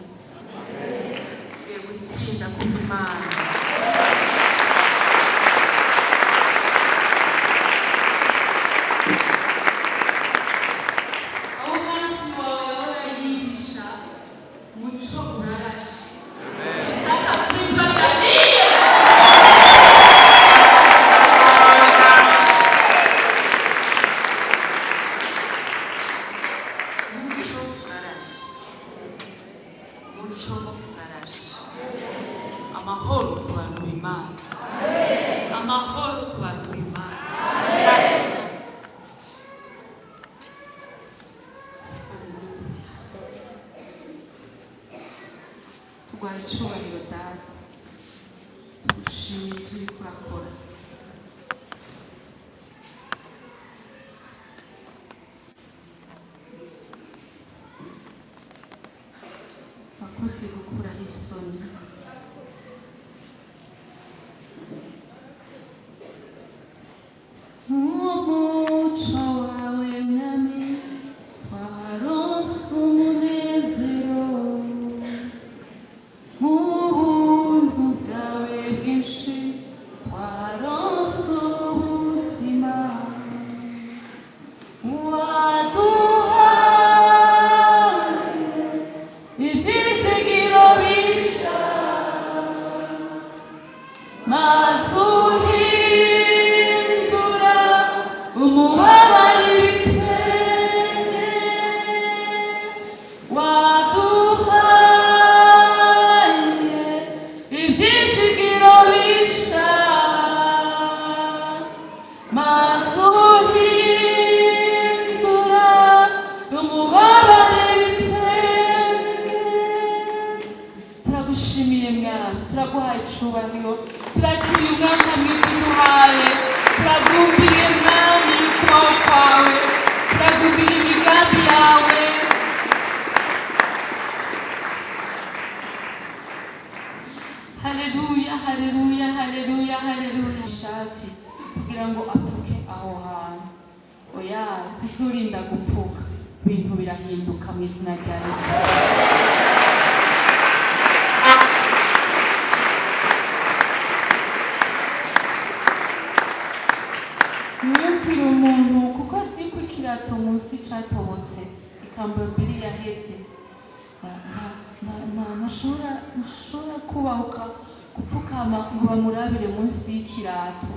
Ugiye gutsinda kubw'Imana. Aho umunsi wawe yahora yihisha, umuco urarashe. Isaka by'imbaganiye. Muco urarashe, muco urarashe. Amahoro ku bantu b'Imana, amahoro ku bantu b'Imana. Haleluya. Tuguhaye icubahiro, Data. Tugushimiye ibyo uriko urakora. Wakoze gukuraho isoni. Umuco wawe, Mwami, twaronse umunezero. Mu buntu bwawe bwinshi twaronse ubuzima. Waduhaye ibyizigiro bisha, maze uhindura umubabaro ibitwenge. Waduhaye ibyizigiro bisha, maze uhindura umubabaro ibitwenge. Turagushimiye, Mwami. Turaguhaye icubahiro. Turakiriye umwaka mwiza uduhaye. Turagumbiriye, Mwami, kubaho kwawe. Turagumbiriye imigambi yawe. Haleluya, haleluya, haleluya, haleluya. Ishati kugira ngo apfuke aho hantu, oya, ntiturinda gupfuka. Ibintu birahinduka mu izina rya Yesu. Mwiyumvire umuntu kuko azi ko ikirato munsi catobotse, ikambambiri yaheze. Ntashobora kubahuka gupfukama ngo bamurabire munsi y'ikirato.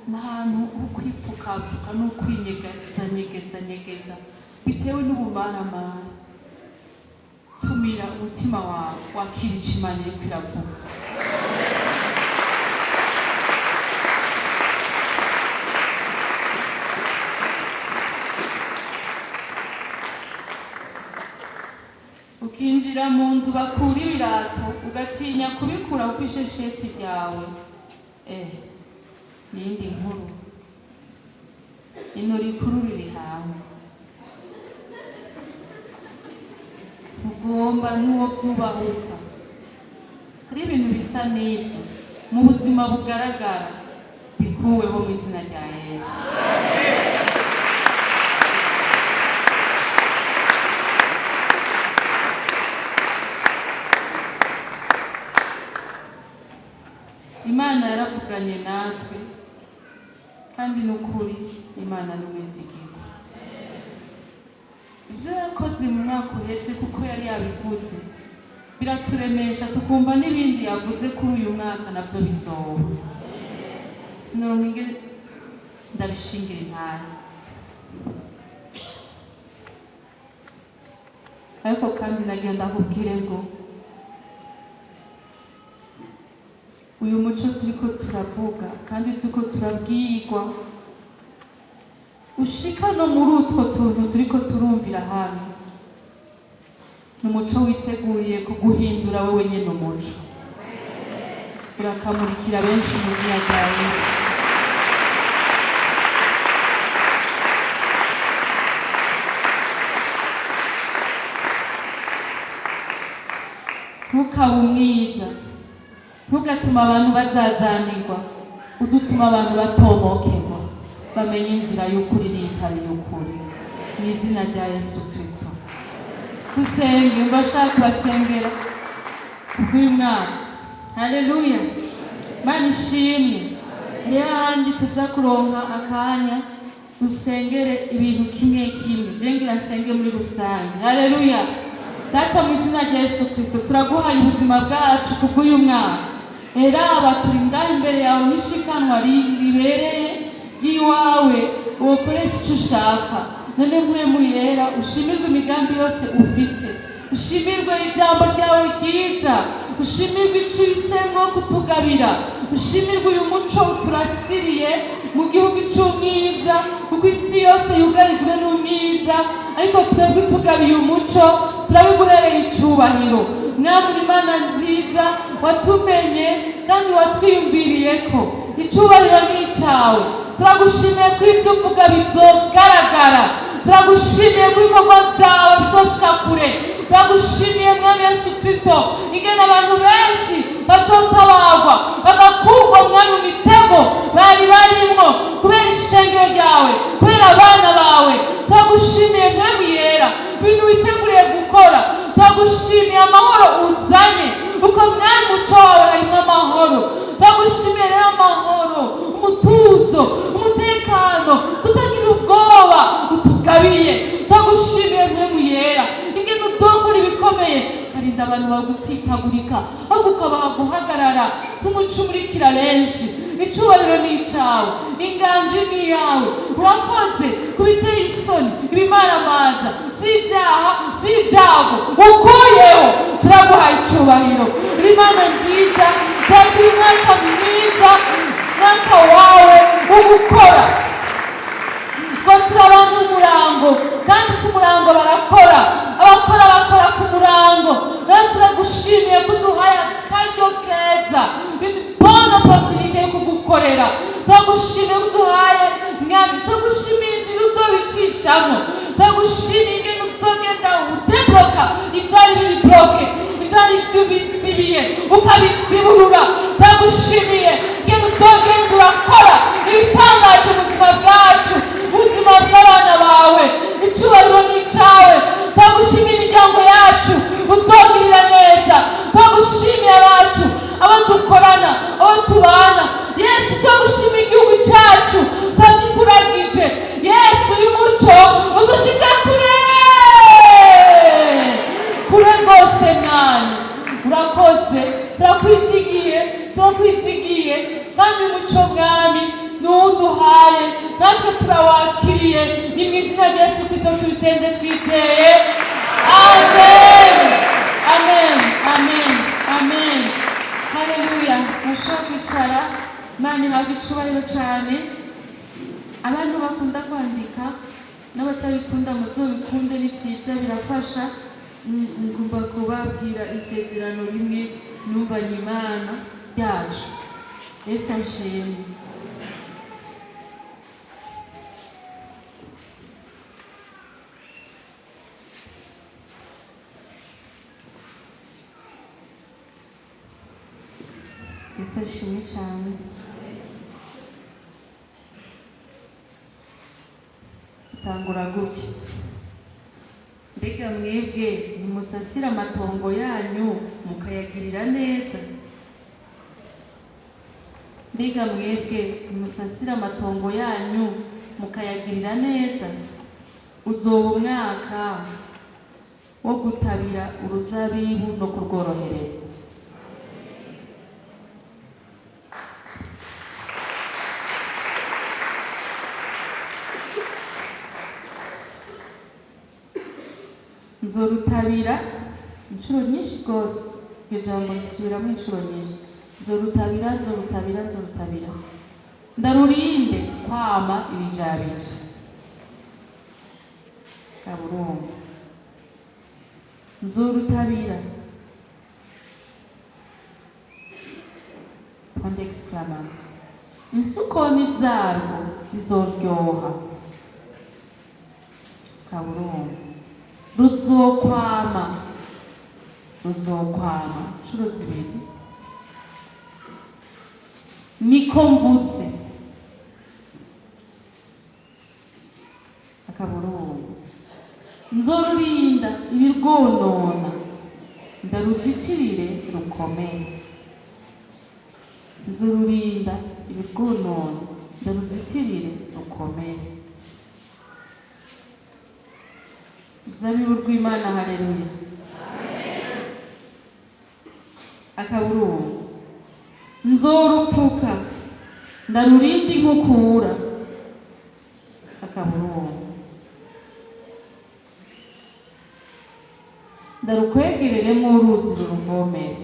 N'ahantu ho kwipfukapfuka no kwinyegeza nyegeza nyegeza bitewe n'ubumaramara. Tumira umutima wawe, wakira ico Imana iriko iravuga. Ukinjira mu nzu bakura ibirato, ugatinya kubikura kuko ishesheti ryawe niyindi nkuru. Ino rikuru riri hanze, ugomba n'uwo byubahuka. Hari ibintu bisa n'ibyo mu buzima bugaragara bikuweho mu izina rya Yesu. Imana yaravuganye natwe, kandi n'ukuri Imana ni umwizigirwa. Ibyo yakoze mu mwaka uhetse, kuko yari yabivuze, biraturemesha, tukumva n'ibindi yavuze kuri uyu mwaka nabyo bizoba. Sinoronka ingene ndabishingira intahe, ariko kandi nagira ndakubwire ngo uyu muco turiko turavuga kandi turiko turabwirwa ushika no muri utwo tuntu turiko turumvira hano, ni umuco witeguriye kuguhindura wowe nyene. Umuco urakamurikira benshi mu izina rya Yesu. Ntukabe umwiza, ntugatuma abantu bazazanirwa, uze utuma abantu batomokerwa. Bamenye inzira y'ukuri n'itari y'ukuri, mu izina rya Yesu Kirisito. Dusenge. Mbashaka kubasengera kubw'uyu mwaka. Haleluya, Mana ishimwe. Niyo handi tuza kuronka akanya dusengere ibintu kimwe kimwe. Je ngira nsenge muri rusange. Haleluya. Data, mu izina rya Yesu Kirisito, turaguhaye ubuzima bwacu kubw'uyu mwaka. Eraba, turi ngaha imbere yawe n'ishikanwa ribereye ry'iwawe, wokoresha icyo ushaka. None Mpwemu Yera, ushimirwe imigambi yose ufise, ushimirwe ijambo ryawe ryiza, ushimirwe icyo uhisemo kutugabira, ushimirwe uyu muco uturasiriye mu gihugu cy'umwiza, kuko isi yose yugarijwe n'umwiza, ariko twebwe tugabiye umuco. Turabiguhereye icyubahiro, Mwami. Imana nziza, watumenye kandi watwiyumviriye ko icyubahiro ni icyawe. Turagushimiye ko ibyo uvuga bizogaragara. Turagushimiye ko ibikorwa byawe bizoshika kure. Turagushimiye, Mwami Yesu Kirisito, ingene abantu benshi bazotabagwa, bagakurwa, Mwami, mu mitego bari barimwo, kubera ishengero ryawe, kubera abana bawe. Turagushimiye, Mwami Yera, ibintu witeguriye gukora. Turagushimiye amahoro uzanye, uko Mwami muco wawe harimo amahoro. Turagushimiye rero amahoro, umutuzo, umutekano, kutagira ubwoba utugabiye. Turagushimiye, Mpwemu Yera, ingene uzokora ibikomeye, ukarinda abantu bagutsitagurika, ahubwo ukabaha guhagarara nk'umuco umurikira benshi. Icyubahiro ni icyawe, inganji ni iyawe. Urakoze ku biteye isoni, ibimaramaza by'ibyaha, by'ibyago ukuyeho. Turaguhaye icyubahiro, uri Imana nziza. Turagira umwaka mwiza, umwaka wawe wo gukora, ko turi umurango, kandi ku murango barakora. Abakora bakora ku murango. Rero turagushimiye ko uduhaye akaryo keza, bonne opportunité yo kugukorera. Turagushimiye ko uduhaye, Mwami. Turagushimiye inzira uzobicishamo. Turagushimiye ingene uzogenda udébloqua ivyari biri bloqué, ivyari bizibiye ukabiziburura. Turagushimiye ingene uzogenda urakora ibitangaje ubuzima bwacu, ubuzima bw'abana bawe. Icyubahiro ni icyawe. Turagushimiye imiryango yacu uzogirira neza. Turagushimiye abacu, abo dukorana, abo tubana. Yesu, turagushimiye igihugu cyacu, turagikuragije. Yesu, uyu muco uzushika kure kure rwose. Mwami, urakoze. Turakwizigiye, turakwizigiye. Kandi umuco, Mwami, nuwuduhaye, natwe turawakiriye. Ni mu izina rya Yesu Kristo tubisenze twizeye. Amen, amen, amen, amen. Haleluya. Mushobora kwicara. Imana ihabwa icubahiro cyane. Abantu bakunda kwandika n'abatabikunda, muzobikunde, ni byiza, birafasha. Ngomba kubabwira isezerano rimwe numvanye Imana yacu. Yesu ashimwe. Yesu ashimwe cyane. Tangura gutya: Mbega mwebwe, ntimusasire amatongo yanyu mukayagirira neza? Mbega mwebwe, ntimusasire amatongo yanyu mukayagirira neza? Uzoba umwaka wo gutabira uruzabibu no kurworohereza. Nzorutabira inshuro nyinshi rwose. Iryo jambo risubiramo inshuro nyinshi: nzorutabira, nzorutabira, nzorutabira, ndarurinde kwama ibijabija. Kaburungu. Nzorutabira, point d'exclamation. Insukoni zarwo zizoryoha. Kaburungu. Ruzokwama, ruzokwama, inshuro zibiri. Niko mvutse. Ibirwonona ndaruzitirire rukomere. Nzururinda ibirwonona ndaruzitirire rukomere. Uruzabibu rw'Imana, haleluya! Akaburungu. Nzorupfuka ndarurinde inkukura. Akaburungu. Ndarukwegereremo uruzi ruruvomere,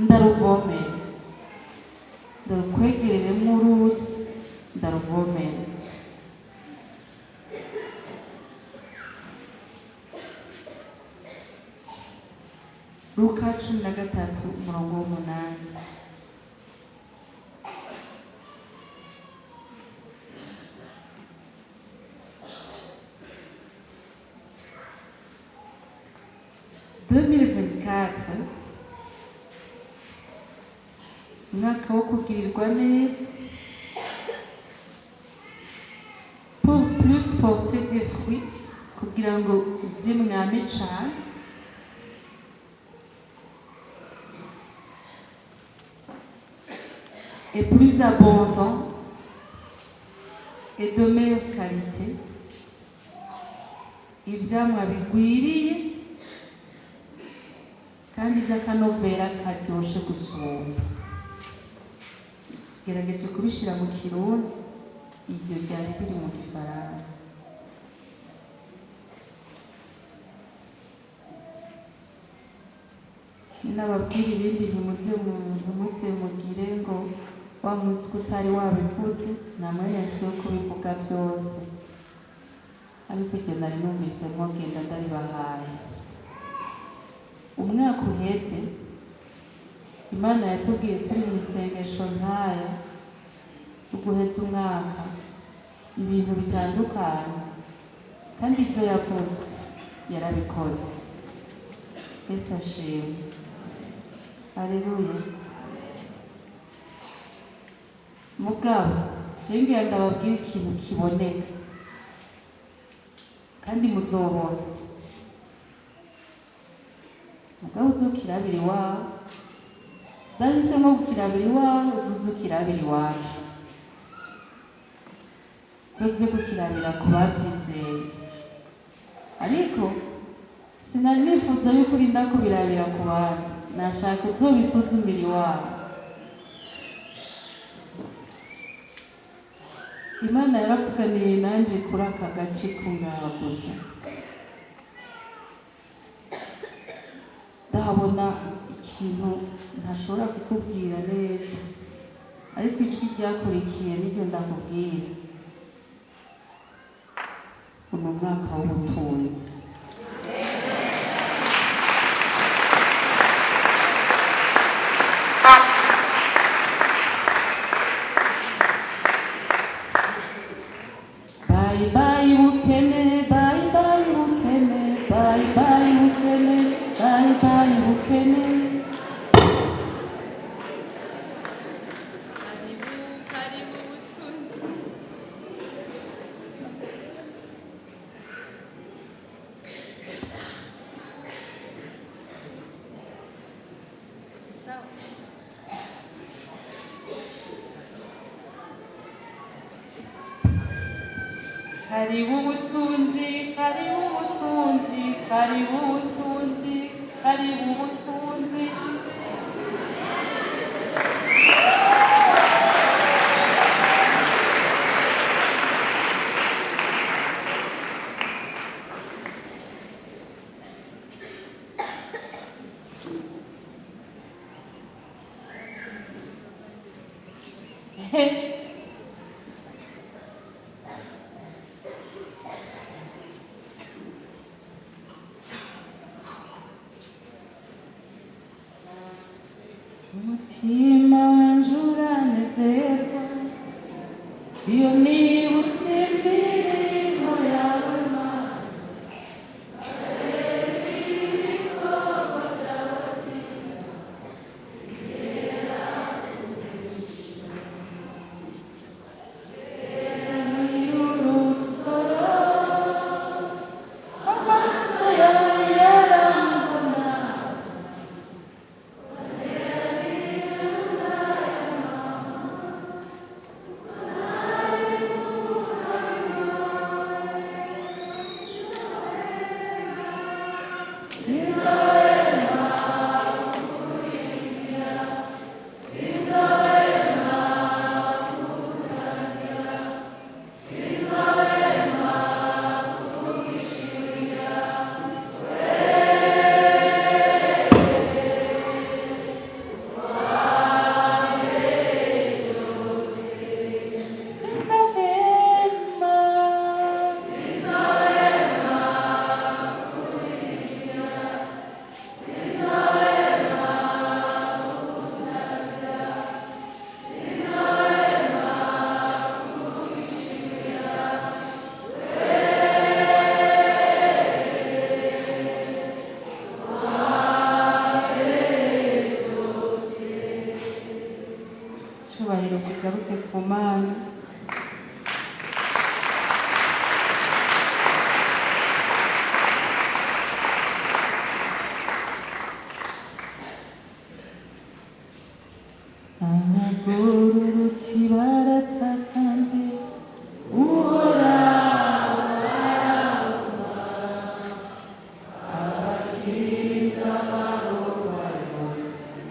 ndaruvomere. Ndarukwegereremo uruzi, ndaruvomere. Luka 13 umurongo w'8. 2024, umwaka wo kugirirwa neza, pour plus porter des fruits, kugira ngo uze mwame cane, et plus abondant et de meilleure qualité, ivyamwa bigwiriye kandi by'akanovera karyoshe gusumba. Gerageje kubishira mu Kirundi, iryo ryari riri mu Gifaransa. Ninababwira ibindi, ntimuze mugire ngo wa munsi ko utari wabivuze. Nta mwanya mfise wo kubivuga byose, ariko iryo nari numvise mwogenda ndaribahaye. Umwaka uheze Imana yatubwiye turi mu isengesho nk'aya uguheza umwaka ibintu bitandukanye, kandi ibyo yavuze yarabikoze. Yesu ashimwe, aleluya! Mugabo shingira ndababwira ikintu kiboneka kandi muzobona. Mugabo uzokirabira iwawe, ndahisemo kukirabira iwawe, uzuze ukirabira iwacu, tuze kukirabira ku bavyizeye. Ariko sinari nifuza yuko urinda kubirabira ku bantu, nashaka uzobisuzumira iwawe. Imana yaravuganiye nanje kuri aka gace kungaha gutya, ndahabona ikintu ntashobora kukubwira neza, ariko ijwi ryakurikiye niryo ndakubwira. Uno mwaka w'ubutunzi. Bye bye bukene, bye bye bukene, bye bye bukene, bye bye bukene. Karibu, karibu butunzi. Sawa. Karibu butunzi, karibu butunzi, karibu butunzi, karibu butunzi. He. Umutima wanje uranezerwa iyo nibutse imirimo yawe, Mana. Kigaruke ku Mana. Abagororotsi baratakambye, Uhoraho arabumva, abakiza amaroba yose,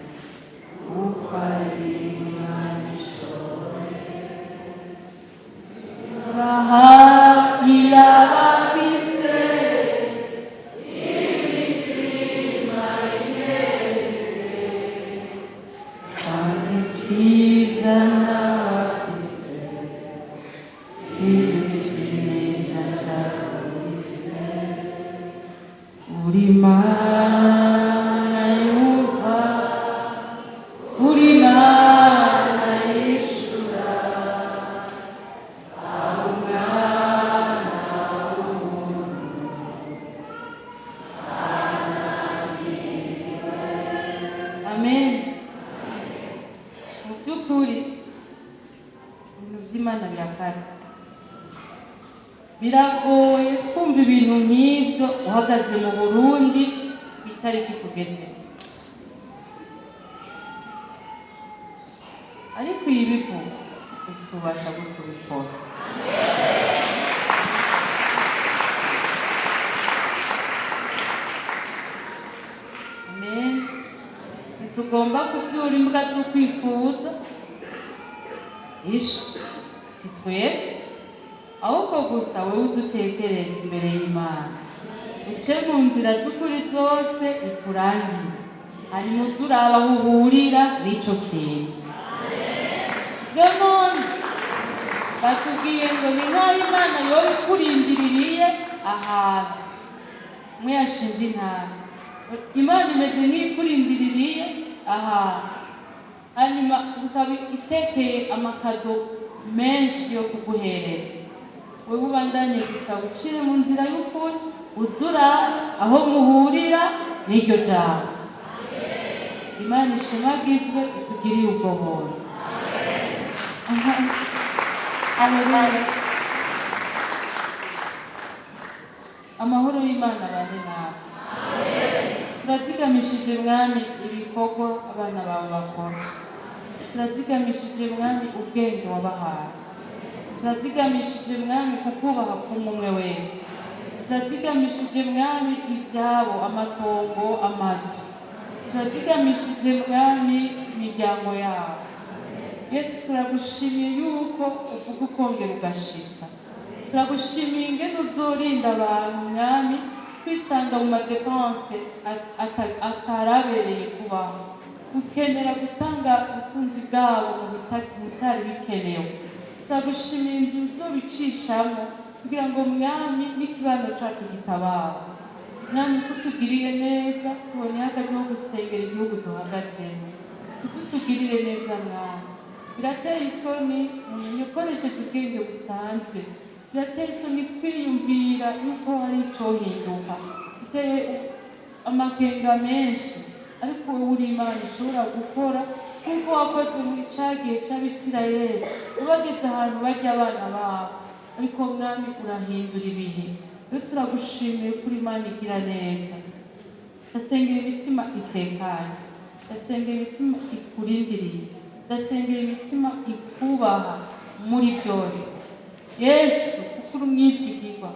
uko ari Imana ishoboye. Hafi y'abafise imitima imenetse, kandi ikiza n'abafise imitima ijanjaguritse. Uri Mana yumva, uri Mana yishura, aba umwana w'umuntu ananiwe. Amen. Mu by'ukuri ibintu by'Imana birakaze, biragoye kumva ibintu nk'ibyo uhagaze mu Burundi itariki tugeze, ariko iyi bivuga ufise ububasha bwo kubikora. Amen. Ntitugomba kubyura imbwa z'ukwifuza isho, si twebwe, ahubwo gusa wowe uze utekereze imbere y'Imana, uce mu nzira z'ukuri zose ikurangire, hanyuma uze uraba aho uhurira n'ico kintu. Sibyo none batubwiye ngo ni nk'aho Imana yoba ikurindiririye ahantu umwe yashinze intara. Imana imeze nk'ikurindiriye ahantu, hanyuma ikaba itekeye amakado menshi yo kuguhereza. Wewe ubandanye gusa ucire mu nzira y'ukuri, uze urabe aho muhurira n'iryo jambo. Imana ishemagizwe itugiriye ubwo buntu. Haleluya. Amahoro y'Imana abane nawe. Turazigamishije, Mwami, ibikorwa abana bawe bakora. Turazigamishije, Mwami, ubwenge wabahaye. Turazigamishije, Mwami, kukubaha k'umwe wese. Turazigamishije, Mwami, ibyabo, amatongo, amazu. Turazigamishije, Mwami, imiryango yabo. Yesu, turagushimiye yuko uvuga ukongera ugashitsa. Turagushimiye ingene uzorinda abantu, Mwami, kwisanga mu ma dépenses atarabereye kubaho, gukenera gutanga ubutunzi bwabo mu bitari bikenewe. Turagushimiye inzu uzobicishamo kugira ngo, Mwami, n'ikibano cacu gitabawe. Mwami, ko utugiriye neza, tuboneye akaryo ko gusengera igihugu duhagazemo. Kututugirire neza, Mwami. Birateye isoni umuntu ukoresheje ubwenge busanzwe, birateye isoni kwiyumvira yuko hari icohinduka. Biteye amakenga menshi, ariko wowe uri Imana ishobora gukora nk'uko wakoze muri ca gihe c'Abisirayeli, ubageze ahantu barya abana babo, ariko Mwami urahindura ibihe. Rero turagushimiye kuri Imana igira neza. Ndasengera imitima itekanye, ndasengera imitima ikurindiriye, ndasengera imitima ikubaha muri byose, Yesu, kuko uri umwizigirwa.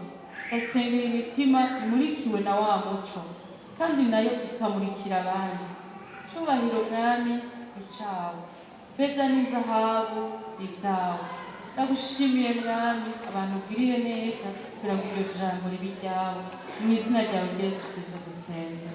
Ndasengera imitima imurikiwe na wa muco, kandi nayo ikamurikira abandi. Cyubahiro, Mwami, icawe, feza n'inzahabu ibyawe. Ndagushimiye, Mwami, abantu ugiriye neza, kugira ngo iryo jambo ribe iryawe. Mu izina ryawe Yesu Kristo dusenze.